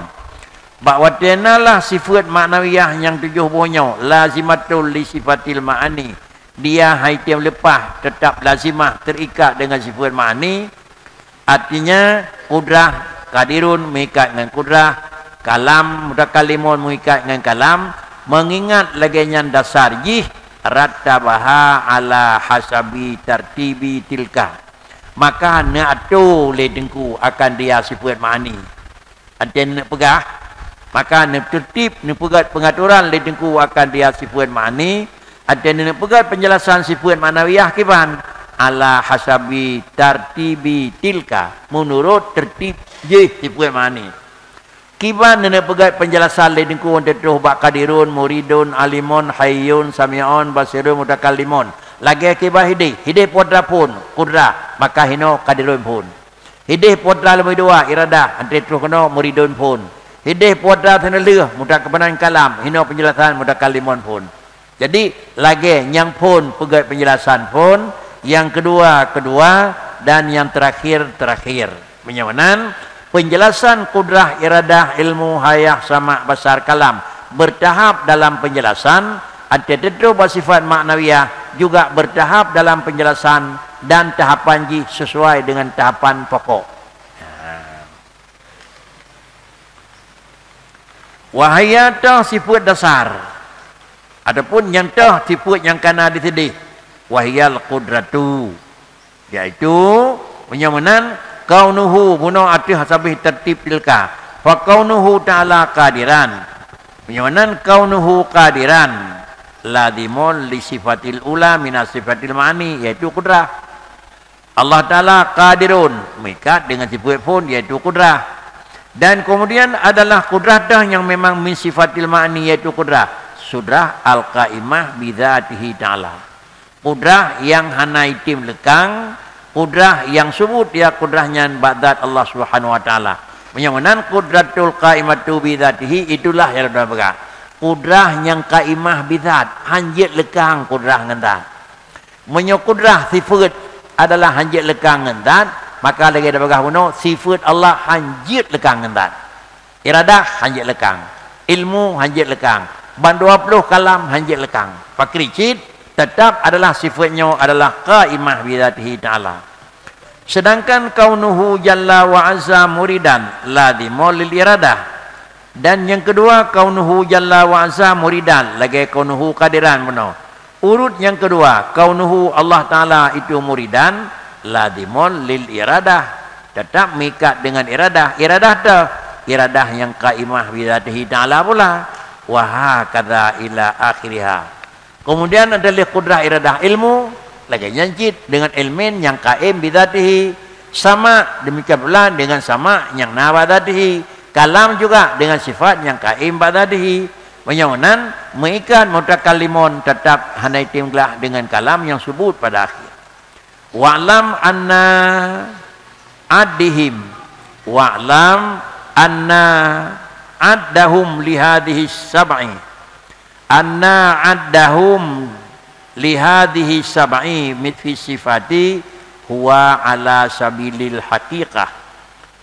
Bak watée na lah sifeuet ma'nawiyah nyang tujoh boh nyoe, lazimatul li sifatil ma'ani, dia hai tem leupah, teutap lazimah, teuikat deungon sifeuet ma'ani, artinya, qudrah, qadirun meuikat ngon qudrah, kalam, mutakallimun meuikat ngon kalam, meungingat lagée nyan dasar jih, rattabaha ala hasabi tartibi tilka. Maka neuatoe lé Teungku akan dia sifeuet ma'ani. Watée neupeugah, maka neuteurtib, neupeugét peungatoran lé Teungku akan dia sifeuet ma'ani, watée neupeugét peunjelasan sifeuet ma'nawiyah kiban, ala hasabi tartibi tilka, meunurot teurtib jih sifeuet ma'ani. Kiban neupeugét peunjelasan lé Teungku watée troh bak qadirun, muridun, alimun, hayyun, sami'un, basirun, mutakallimun. Lagée kiban hidéh, hidéh peue treuk phon, qudrah, maka hinoe qadirun phon. Hidéh peue treuk leubeh dua, iradah, watée troh keunoe muridun phon. Hidéh peue treuk sineulheueh, mutakallimun kalam, hinoe peunjelasan mutakallimun phon. Jadi, lagée nyang phon peugét peunjelasan phon, nyang keudua, keudua, dan nyang teurakhir, teurakhir. Meunyoe meunan, peunjelasan qudrah, iradah, ilmu, hayah, sama', basar, kalam, beurtahap dalam peunjelasan, watée teutroh bak sifat ma'nawiyah, juga beurtahap dalam peunjelasan dan tahapan jih sisuai deungon tahapan pokok. Nah. Wahiyatoh sifeuet dasar, ataupun nyang toh sifeuet nyang kana diseudeh, wahiyal qudratu, yaitu, meunyoe meunan, kaunuhu bunoe ateueh sabih tartib tilka, fa kaunuhu ta'ala qadiran. Meunyoe meunan kaunuhu qadiran, lazimun li sifatil ula minas sifatil ma'ani, yaitu qudrah. Allah Ta'ala qadirun, meuikat deungon sifeuet phon, yaitu qudrah. Dan kemudian adalah qudrah dah nyang memang min sifatil ma'ani, yaitu qudrah. Qudrah al-qaimah bidzatihi ta'ala. Qudrah nyang hana item leukang, Kudrah nyang subut ya kudrah nyan bak zat Allah Subhanahu wa Taala. Meunyoe meunan qudratul qaimatu bi dzatihi, itulah nyang lôn peugah. Kudrah nyang qaimah bi dzat, hanjeuet leukang kudrah ngon zat. Meunyoe kudrah sifeuet adalah hanjeuet leukang ngon zat, maka lagée tapeugah bunoe sifeuet Allah hanjeuet leukang ngon zat. Iradah hanjeuet leukang, ilmu hanjeuet leukang, bandua ploh kalam hanjeuet leukang. Pakri cit, teutap adalah sifeuet nyoe adalah qaimah bi dzatihi ta'ala. Sedangkan kaunuhu jalla wa azza muridan lazimul lil iradah. Dan nyang keudua, kaunuhu jalla wa azza muridan, lagée kaunuhu qadiran bunoe. Urut nyang keudua, kaunuhu Allah Taala itu muridan, lazimul lil iradah, teutap meuikat deungon iradah. Iradah teuh, iradah nyang qaimah bi dzatihi ta'ala pula. Wa hakadza ila akhiriha. Keumudian adalah kudrah iradah ilmu, lagée nyan cit deungon ilmin nyang qaim bi dzatihi, sama demikian pula deungon sama nyang na bak dzatihi, kalam juga deungon sifat nyang qaim bak dzatihi. Meunyoe meunan, meuikat mutakallimun teutap hana item glah deungon kalam nyang subut pada akhé. Wa'lam anna addihim, wa'lam anna addahum li hadhihi sab'i, anna addahum li hadhihi sab'i mitfi sifati huwa ala sabilil haqiqah.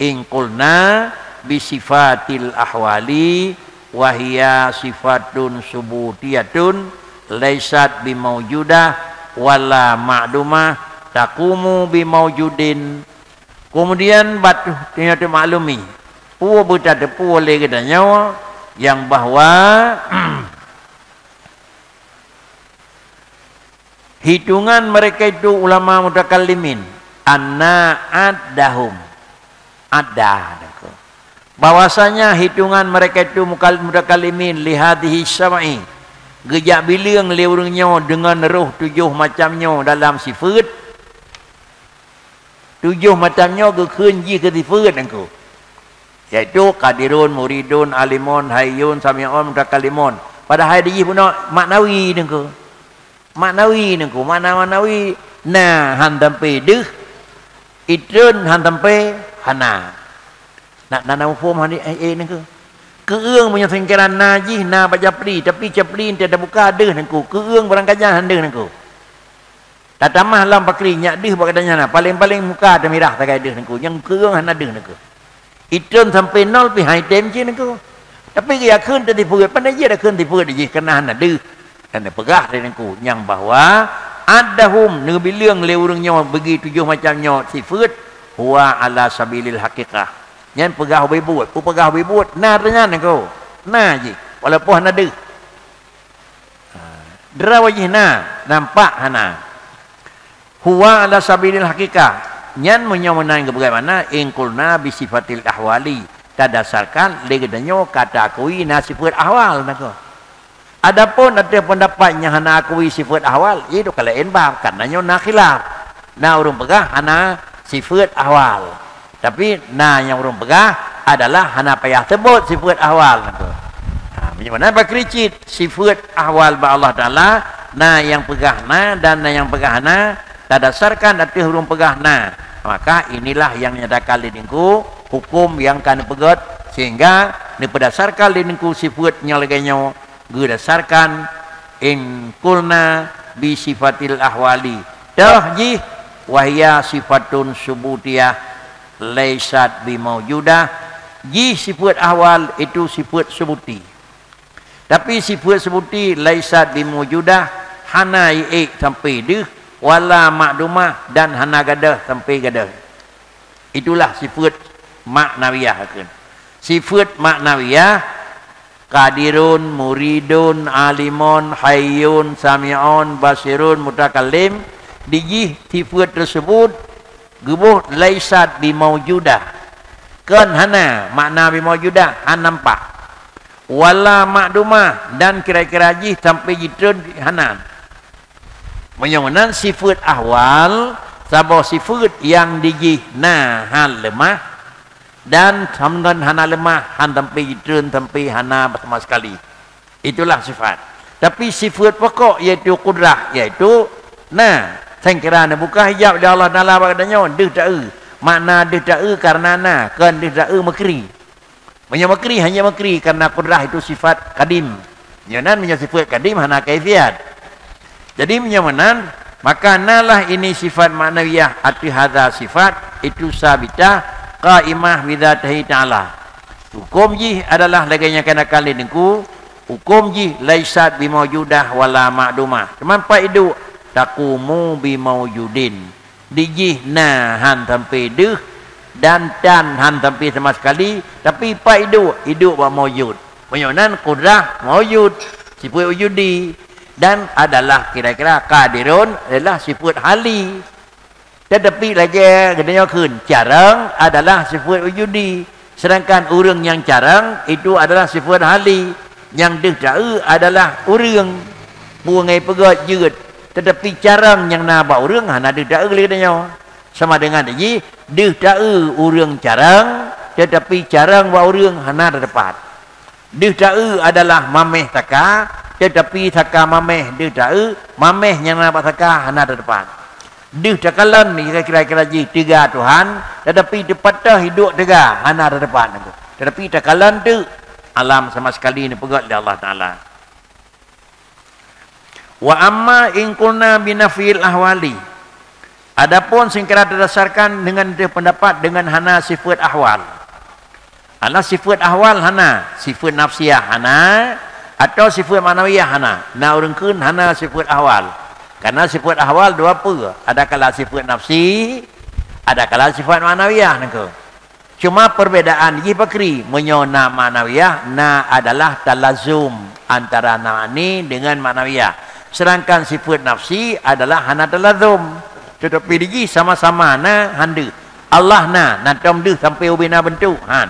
In qulna bi sifatil ahwali wa hiya sifatun subutiyatun laisat bi maujudah wala ma'dumah taqumu bi maujudin. Keumudian batu tanyoe teumaklumi, peue beutateupeue lé geutanyoe nyang bahwa hitungan mereka itu ulama mutakallimin, anna addahum, adda, bahwasanya hitungan mereka itu mukal-, mutakallimin li hadhihi sab'i, geujak bileueng lé ureuëng nyoe deungon roh tujoh macam nyoe dalam sifeuet. Tujoh macam nyoe geukheun jih keu sifeuet nangku, yaitu qadirun, muridun, alimun, hayyun, sami'un, mutakallimun. Padahai di jih bunoe maknawi nangku. Maknawi nangku, makna maknawi na han sampai deuh, itreun han sampai hana. Na, na, na muphom han, eh, eh, nangku. Keueung meunyoe singkiran na jih na bak capli, tapi capli ente tabuka deuh nangku. Keueung barangkajan han deuh nangku. Tatamah lam pakri nyak deuh bak geutanyoe na, paléng-paléng muka tamirah sagai deuh nangku, nyang keueung hana deuh nangku. Itreun sampai nol pih han item cit nangku. Tapi geuyakheun teuh sifeuet, pandai jih dakheun sifeuet jih keunan hana deuh. Dan neupeugah lé nangku nyang bahwa addahum neubileueng lé ureuëng nyoe bagi tujoh macam nyoe sifeuet, huwa ala sabilil haqiqah. Nyan peugah ubé buet, peugah ubé buet na teuh nyan nangku. Na jih, walaupun hana deuh. Ha, droe jih na, nampak hana. Huwa ala sabilil haqiqah. Nyan meunyoe meunan geupeugah makna in qulna bi sifatil ahwali, tadasarkan lé geutanyoe ka taakui na sifeuet ahwal nangku. Adapun ateueh peundapat nyang hana akui sifeuet ahwal, itu ka laén bab, karna nyoe na khilaf. Na ureuëng peugah hana sifeuet ahwal. Tapi na nyang ureuëng peugah adalah hana payah seubot sifeuet ahwal nangku. Ha, meunyoe meunan pakri cit sifeuet ahwal bak Allah Taala, na nyang peugah na dan na nyang peugah hana, tadasarkan ateueh ureuëng peugah na. Maka inilah nyang nyatakan lé nangku huköm nyang ka neupeugét, sehingga neupeudasarkan lé nangku sifeuet nyang lagée nyoe geudasarkan in qulna bi sifatil ahwali. Toh jih, wa hiya sifatun subutiyah laisat bi maujudah. Jih sifeuet ahwal itu sifeuet subuti. Tapi sifeuet subuti laisat bi maujudah, hana iék sampai deuh, wala ma'dumah, dan hana gadôh sampai gadôh. Itulah sifeuet maknawiyah kheun. Sifeuet maknawiyah, qadirun, muridun, alimun, hayyun, sami'un, basirun, mutakallim, di jih sifeuet teusebut geuboh laisat bi maujudah. Kon hana, makna bi maujudah, han nampak. Wala ma'dumah, dan kira-kira jih sampai jitreun hana. Meunyoe meunan sifeuet ahwal, saboh sifeuet nyang di jih na hal leumah, dan samgon hana leumah, han sampai jitreun sampai hana sama sekali. Itulah sifat. Tapi sifeuet pokok yaitu kudrah, yaitu na, Seukeura neubuka hijab lé Allah Taala bak geutanyoe, deuh taeu. Makna deuh taeu kareuna na, kon deuh taeu meukri. Meunyoe meukri, hanya meukri kareuna kudrah itu sifat kadim. Nyoe nan meunyoe sifat kadim hana kaifiat. Jadi meunyoe meunan, maka nalah ini sifat ma'nawiyah ateueh hadza sifat itu sabitah qaimah bidzatihi ta'ala. Huköm jih adalah lagée nyang kana kali ningku, huköm jih laisat bimaujudah wala ma'dumah. Cuman pat iduek taqumu bimaujudin. Di jih na han sampai deuh dan tan han sampai sama sekali, tapi pat iduek, iduek bak maujud. Meunyoe nan kudrah maujud, sifat wujudi, dan adalah kira-kira qadirun adalah sifat hali. Tetapi lagée geutanyoe kheun, carông adalah sifat wujudi, sedangkan ureuëng nyang carông itu adalah sifat hali, nyang deuh taeu adalah ureuëng. Peue ngai peugét jeuet, tetapi carông nyang na bak ureuëng hana deuh taeu lé geutanyoe. Sama dengan jih, deuh taeu ureuëng carông, tetapi carông bak ureuëng hana teupat. Deuh taeu adalah maméh saka, tetapi saka maméh deuh taeu, maméh nyang na bak saka hana teupat. Deuh takalon kira-kira jih teuga Tuhan, tetapi teupat teuh iduek teuga hana teupat. Tetapi takalon teuk alam sama sekali neupeugét lé Allah Taala. Wa amma in qulna binafil ahwali. Adapun seukeura tadasarkan dengan deuh pendapat dengan hana sifat ahwal. Hana sifat ahwal hana, sifat nafsiyah hana, atau sifat ma'nawiyah hana. Na ureuëng kheun hana sifat ahwal. Karena sifat ahwal dua peue, adakala sifat nafsi, adakala sifat ma'nawiyah nangko. Cuma perbedaan jih pakri, meunyoe na ma'nawiyah, na adalah talazum antara ma'ani dengan ma'nawiyah. Sedangkan sifat nafsi adalah hana talazum. Tetapi di jih sama-sama na han deuh. Allah na, na tom deuh sampai ubena bentuk, han.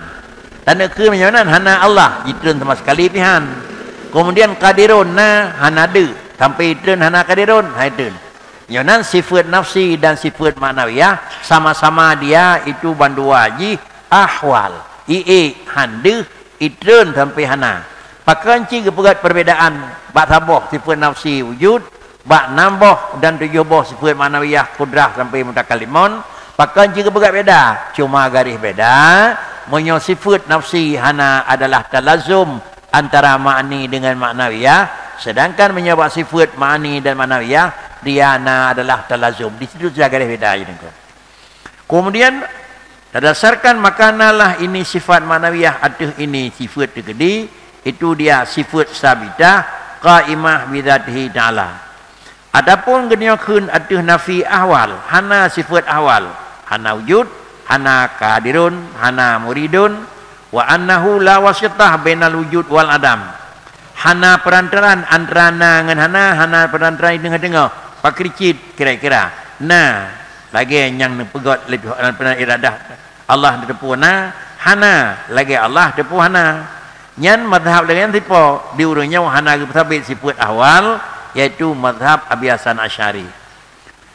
Tanda keu meunyoe nan hana Allah, jitreun sama sekali pih han. Kemudian qadirun na hana deuh, sampai jitreun hana qadirun, hai treun. Nyoe nan sifat nafsi dan sifat ma'nawiyah sama-sama dia itu bandua jih ahwal. Iék han deuh, itreun sampai hana. Pakon cit geupeugét perbedaan bak saboh sifat nafsi wujud, bak nam boh dan tujoh boh sifat ma'nawiyah kudrah sampai mutakalimon, pakon cit geupeugét beda. Cuma garéh beda, meunyoe sifat nafsi hana adalah talazum antara ma'ani dengan ma'nawiyah, sedangkan meunyoe bak sifat ma'ani dan ma'nawiyah, dia na adalah talazum. Di situ saja garéh beda jih nangko. Kemudian, tadasarkan maka nalah ini sifat ma'nawiyah ateueh ini sifat teukeudi, itu dia sifat sabitah qaimah bidzatihi ta'ala. Adapun geutanyoe kheun ateueh nafi ahwal, hana sifat ahwal, hana wujud, hana qadirun, hana muridun, wa annahu la wasitah bainal wujud wal adam. Hana perantaraan antara na ngon hana, hana perantaraan di teungoh-teungoh. Pakri cit kira-kira. Na, lagée nyang neupeugét lé Tuhan, iradah Allah teupeu na, hana, lagée Allah teupeu hana. Nyan mazhab lagée nyan sipo, di ureuëng nyoe hana geupeusabiet sifat ahwal, yaitu mazhab Abi Hasan Asy'ari.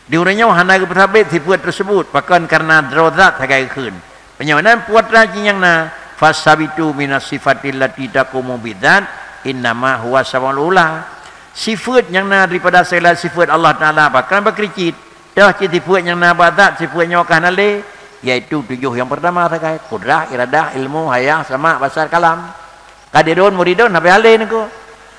Di ureuëng nyoe hana geupeusabiet sifat teusebut, pakon kareuna droe zat sagai geukheun. Meunyoe nan putra jih nyang na, fasabitu minas sifatil lati taqumu bidzat, innama huwa samaul ula. Sifat nyang na daripada segala sifat Allah Taala, pakon bakri cit. Toh cit sifat nyang na bak zat, sifat nyoe ka hana lé, yaitu tujoh nyang pertama sagai, kudrah, iradah, ilmu, hayah, sama, basar, kalam. Qadirun, muridun, hana payah lé nangko.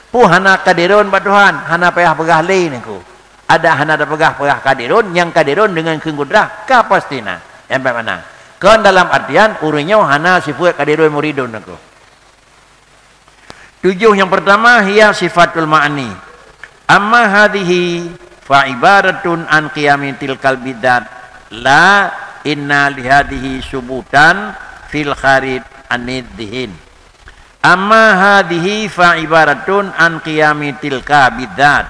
Peue hana qadirun bak Tuhan, hana payah peugah lé nangko. Ada hana tapeugah-peugah qadirun, nyang qadirun deungon kheun kudrah, ka pasti na. Nyang bak mana? Kon dalam artian, ureuëng nyoe hana sifat qadirun muridun nangko. Tujoh nyang pertama, hiya sifatul ma'ani. Amma hadhihi fa ibaratun an qiyami tilkal bidzat, la inna lihadhihi subutan fil kharij anidhihin. Amma hadhihi fa ibaratun an qiyami tilka bidzat.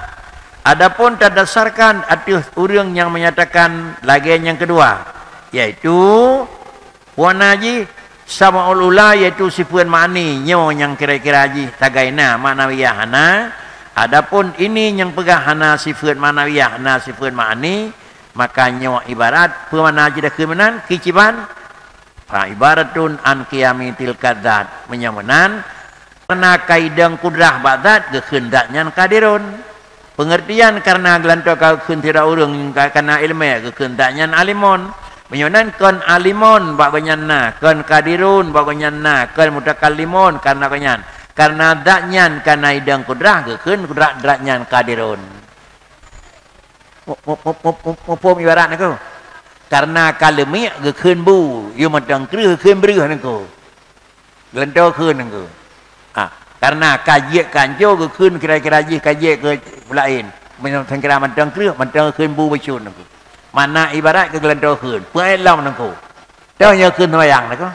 Adapun tadasarkan ateueh ureuëng nyang menyatakan lagée nyang keudua, yaitu Wana jih, samaul ula, yaitu sifat ma'ani, nyoe nyang kira-kira jih sagai na, ma'nawiyah hana. Adapun ini nyang peugah hana sifat ma'nawiyah, hana sifat ma'ani, maka nyoe ibarat, peue makna jih dakeu meunan, kiciban? Fa ibaratun an qiyami tilka dzat. Meunyoe meunan, Kareuna kaidong kudrah bak zat geukheun zat nyan qadirun. Peungeurtian karena geulantoe ka geukheun sidroe ureuëng ka-, kana iéleumé geukheun zat nyan alimon. Meunyoe nan kon alimon bak gobnyan na, kon qadirun bak gobnyan na, kon mutakallimon karena gobnyan. Karena zat nyan kana idong kudrah geukheun kudrah zat nyan qadirun. Mu-, mu-, mu-, mu-, mu-, muphom ibarat nangku. Karena ka leumiek geukheun bu, yue mantong kreueh geukheun breueh nangku. Geulantoe kheun nangku. Ha, karena ka jeuet ka anco geukheun kira-kira jih ka jeuet keu laén. Meunyoe sangkira mantong kreueh, mantong kheun bu bacut nangku. Makna ibarat keu geulantoe kheun. Peue lom nangku. Toh nyoe kheun seumayang nangku.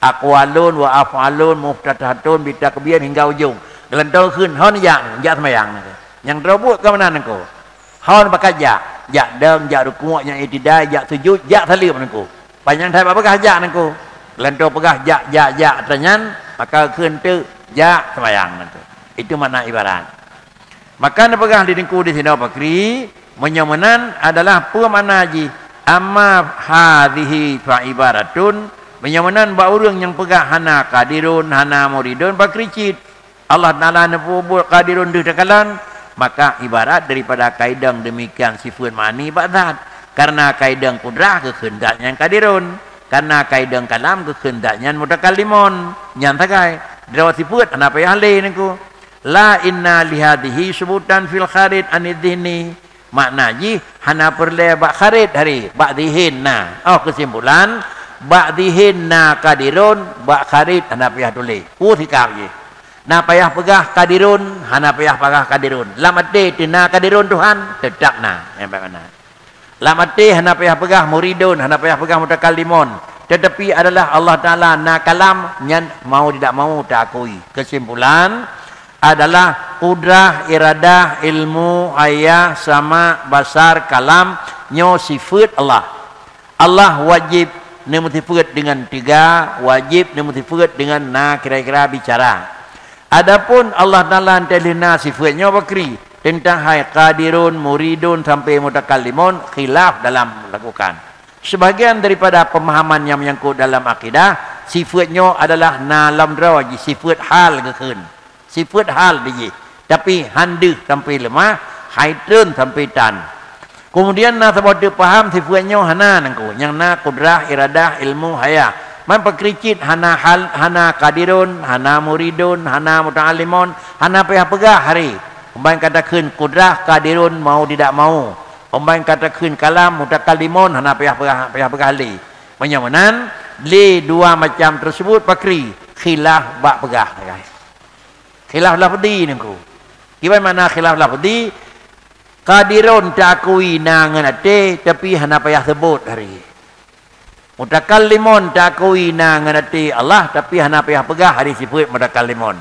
Aqwalun wa af'alun muftatahatun bitakbir hingga ujong. Geulantoe kheun hon jak, jak seumayang nangku. Nyang droe buet ka meunan nangku. Hon bakat jak, jak dong, jak rukuk, jak itidai, jak sujud, jak saleuem nangku. Panyang that bak peugah jak nangku. Geulantoe peugah jak, jak, jak, atra nyan, maka kheun teuk jak seumayang nangku. Itu makna ibarat. Maka neupeugah di teungku di sinoe pakri, meunyoe meunan adalah peue makna jih, amma hadhihi fa ibaratun, meunyoe meunan bak ureuëng nyang peugah hana qadirun, hana muridun, pakri cit. Allah Taala neupeubuet qadirun deuh teukalon, maka ibarat daripada kaidong demikian sifeuet ma'ani bak zat. Karena kaidong kudrah geukheun zat nyan qadirun, karena kaidong kalam geukheun zat nyan mutakallimon. Nyan sagai, droe sifeuet hana payah lé nangku. La inna lihadhihi subutan fil kharid anidh dhihni. Makna jih hana peureulée bak kharid hari, bak zihin na. Oh, keusimpulan, bak zihin na qadirun, bak kharid hana payah tuléh. Peue sikab jih. Na payah peugah qadirun, hana payah peugah qadirun. Lam até teuh na qadirun Tuhan, teutap na. Nyang bak mana? Lam até hana payah peugah muridun, hana payah peugah mutakallimon. Tetapi adalah Allah Taala na kalam nyan mau tidak mau taakui. Keusimpulan, adalah kudrah, iradah, ilmu, hayah, sama, basar, kalam, nyoe sifeuet Allah. Allah wajéb neumeusifeuet deungon teuga, wajéb neumeusifeuet deungon na kira-kira bicara. Adapun Allah Taala teuh lheueh na sifeuet nyoe pakri, teuntang hai qadirun, muridun, sampai mutakallimon, khilaf dalam lakukan. Sebahagian daripada pemahaman nyang menyangkut dalam akidah, sifeuet nyoe adalah na lam droe jih, sifeuet hal geukheun. Sifeuet hal di jih, tapi han deuh sampai leumah, hai treun sampai tan. Kemudian na saboh teuk paham sifeuet nyoe hana nangku, nyang na kudrah, iradah, ilmu, hayah. Man pakri cit hana hal, hana qadirun, hana muridun, hana muta'allimun, hana payah peugah hari. Umbang ka takheun kudrah, qadirun, mau tidak mau. Umbang ka takheun kalam, mutakallimun, hana payah peugah, payah peugah lé. Meunyoe meunan, lé dua macam tersebut pakri, khilaf bak peugah sagai. Khilaf lafzi nangku. Kiban makna khilaf lafzi? Qadirun taakui na ngon até, tapi hana payah seubot hari. Mutakallimun taakui na ngon até Allah, tapi hana payah peugah hari sifeuet mutakallimun.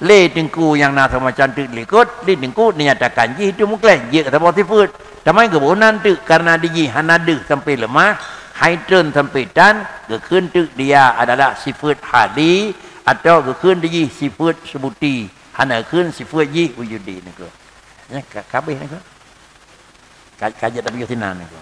Lé teungku nyang na sama macam teuk likot, lé teungku neunyatakan jih itu mukhleh, jeuet saboh sifeuet. Tamai geuboh nan teuk karena di jih hana deuh sampai leumah, hai treun sampai tan, geukheun teuk dia adalah sifeuet hali, atau geukheun di jih sifeuet subuti, hana geukheun sifeuet jih wujudi nangku. Nya ka, ka habéh nangku. Ka, ka jeuet tapiôh sinan nangku.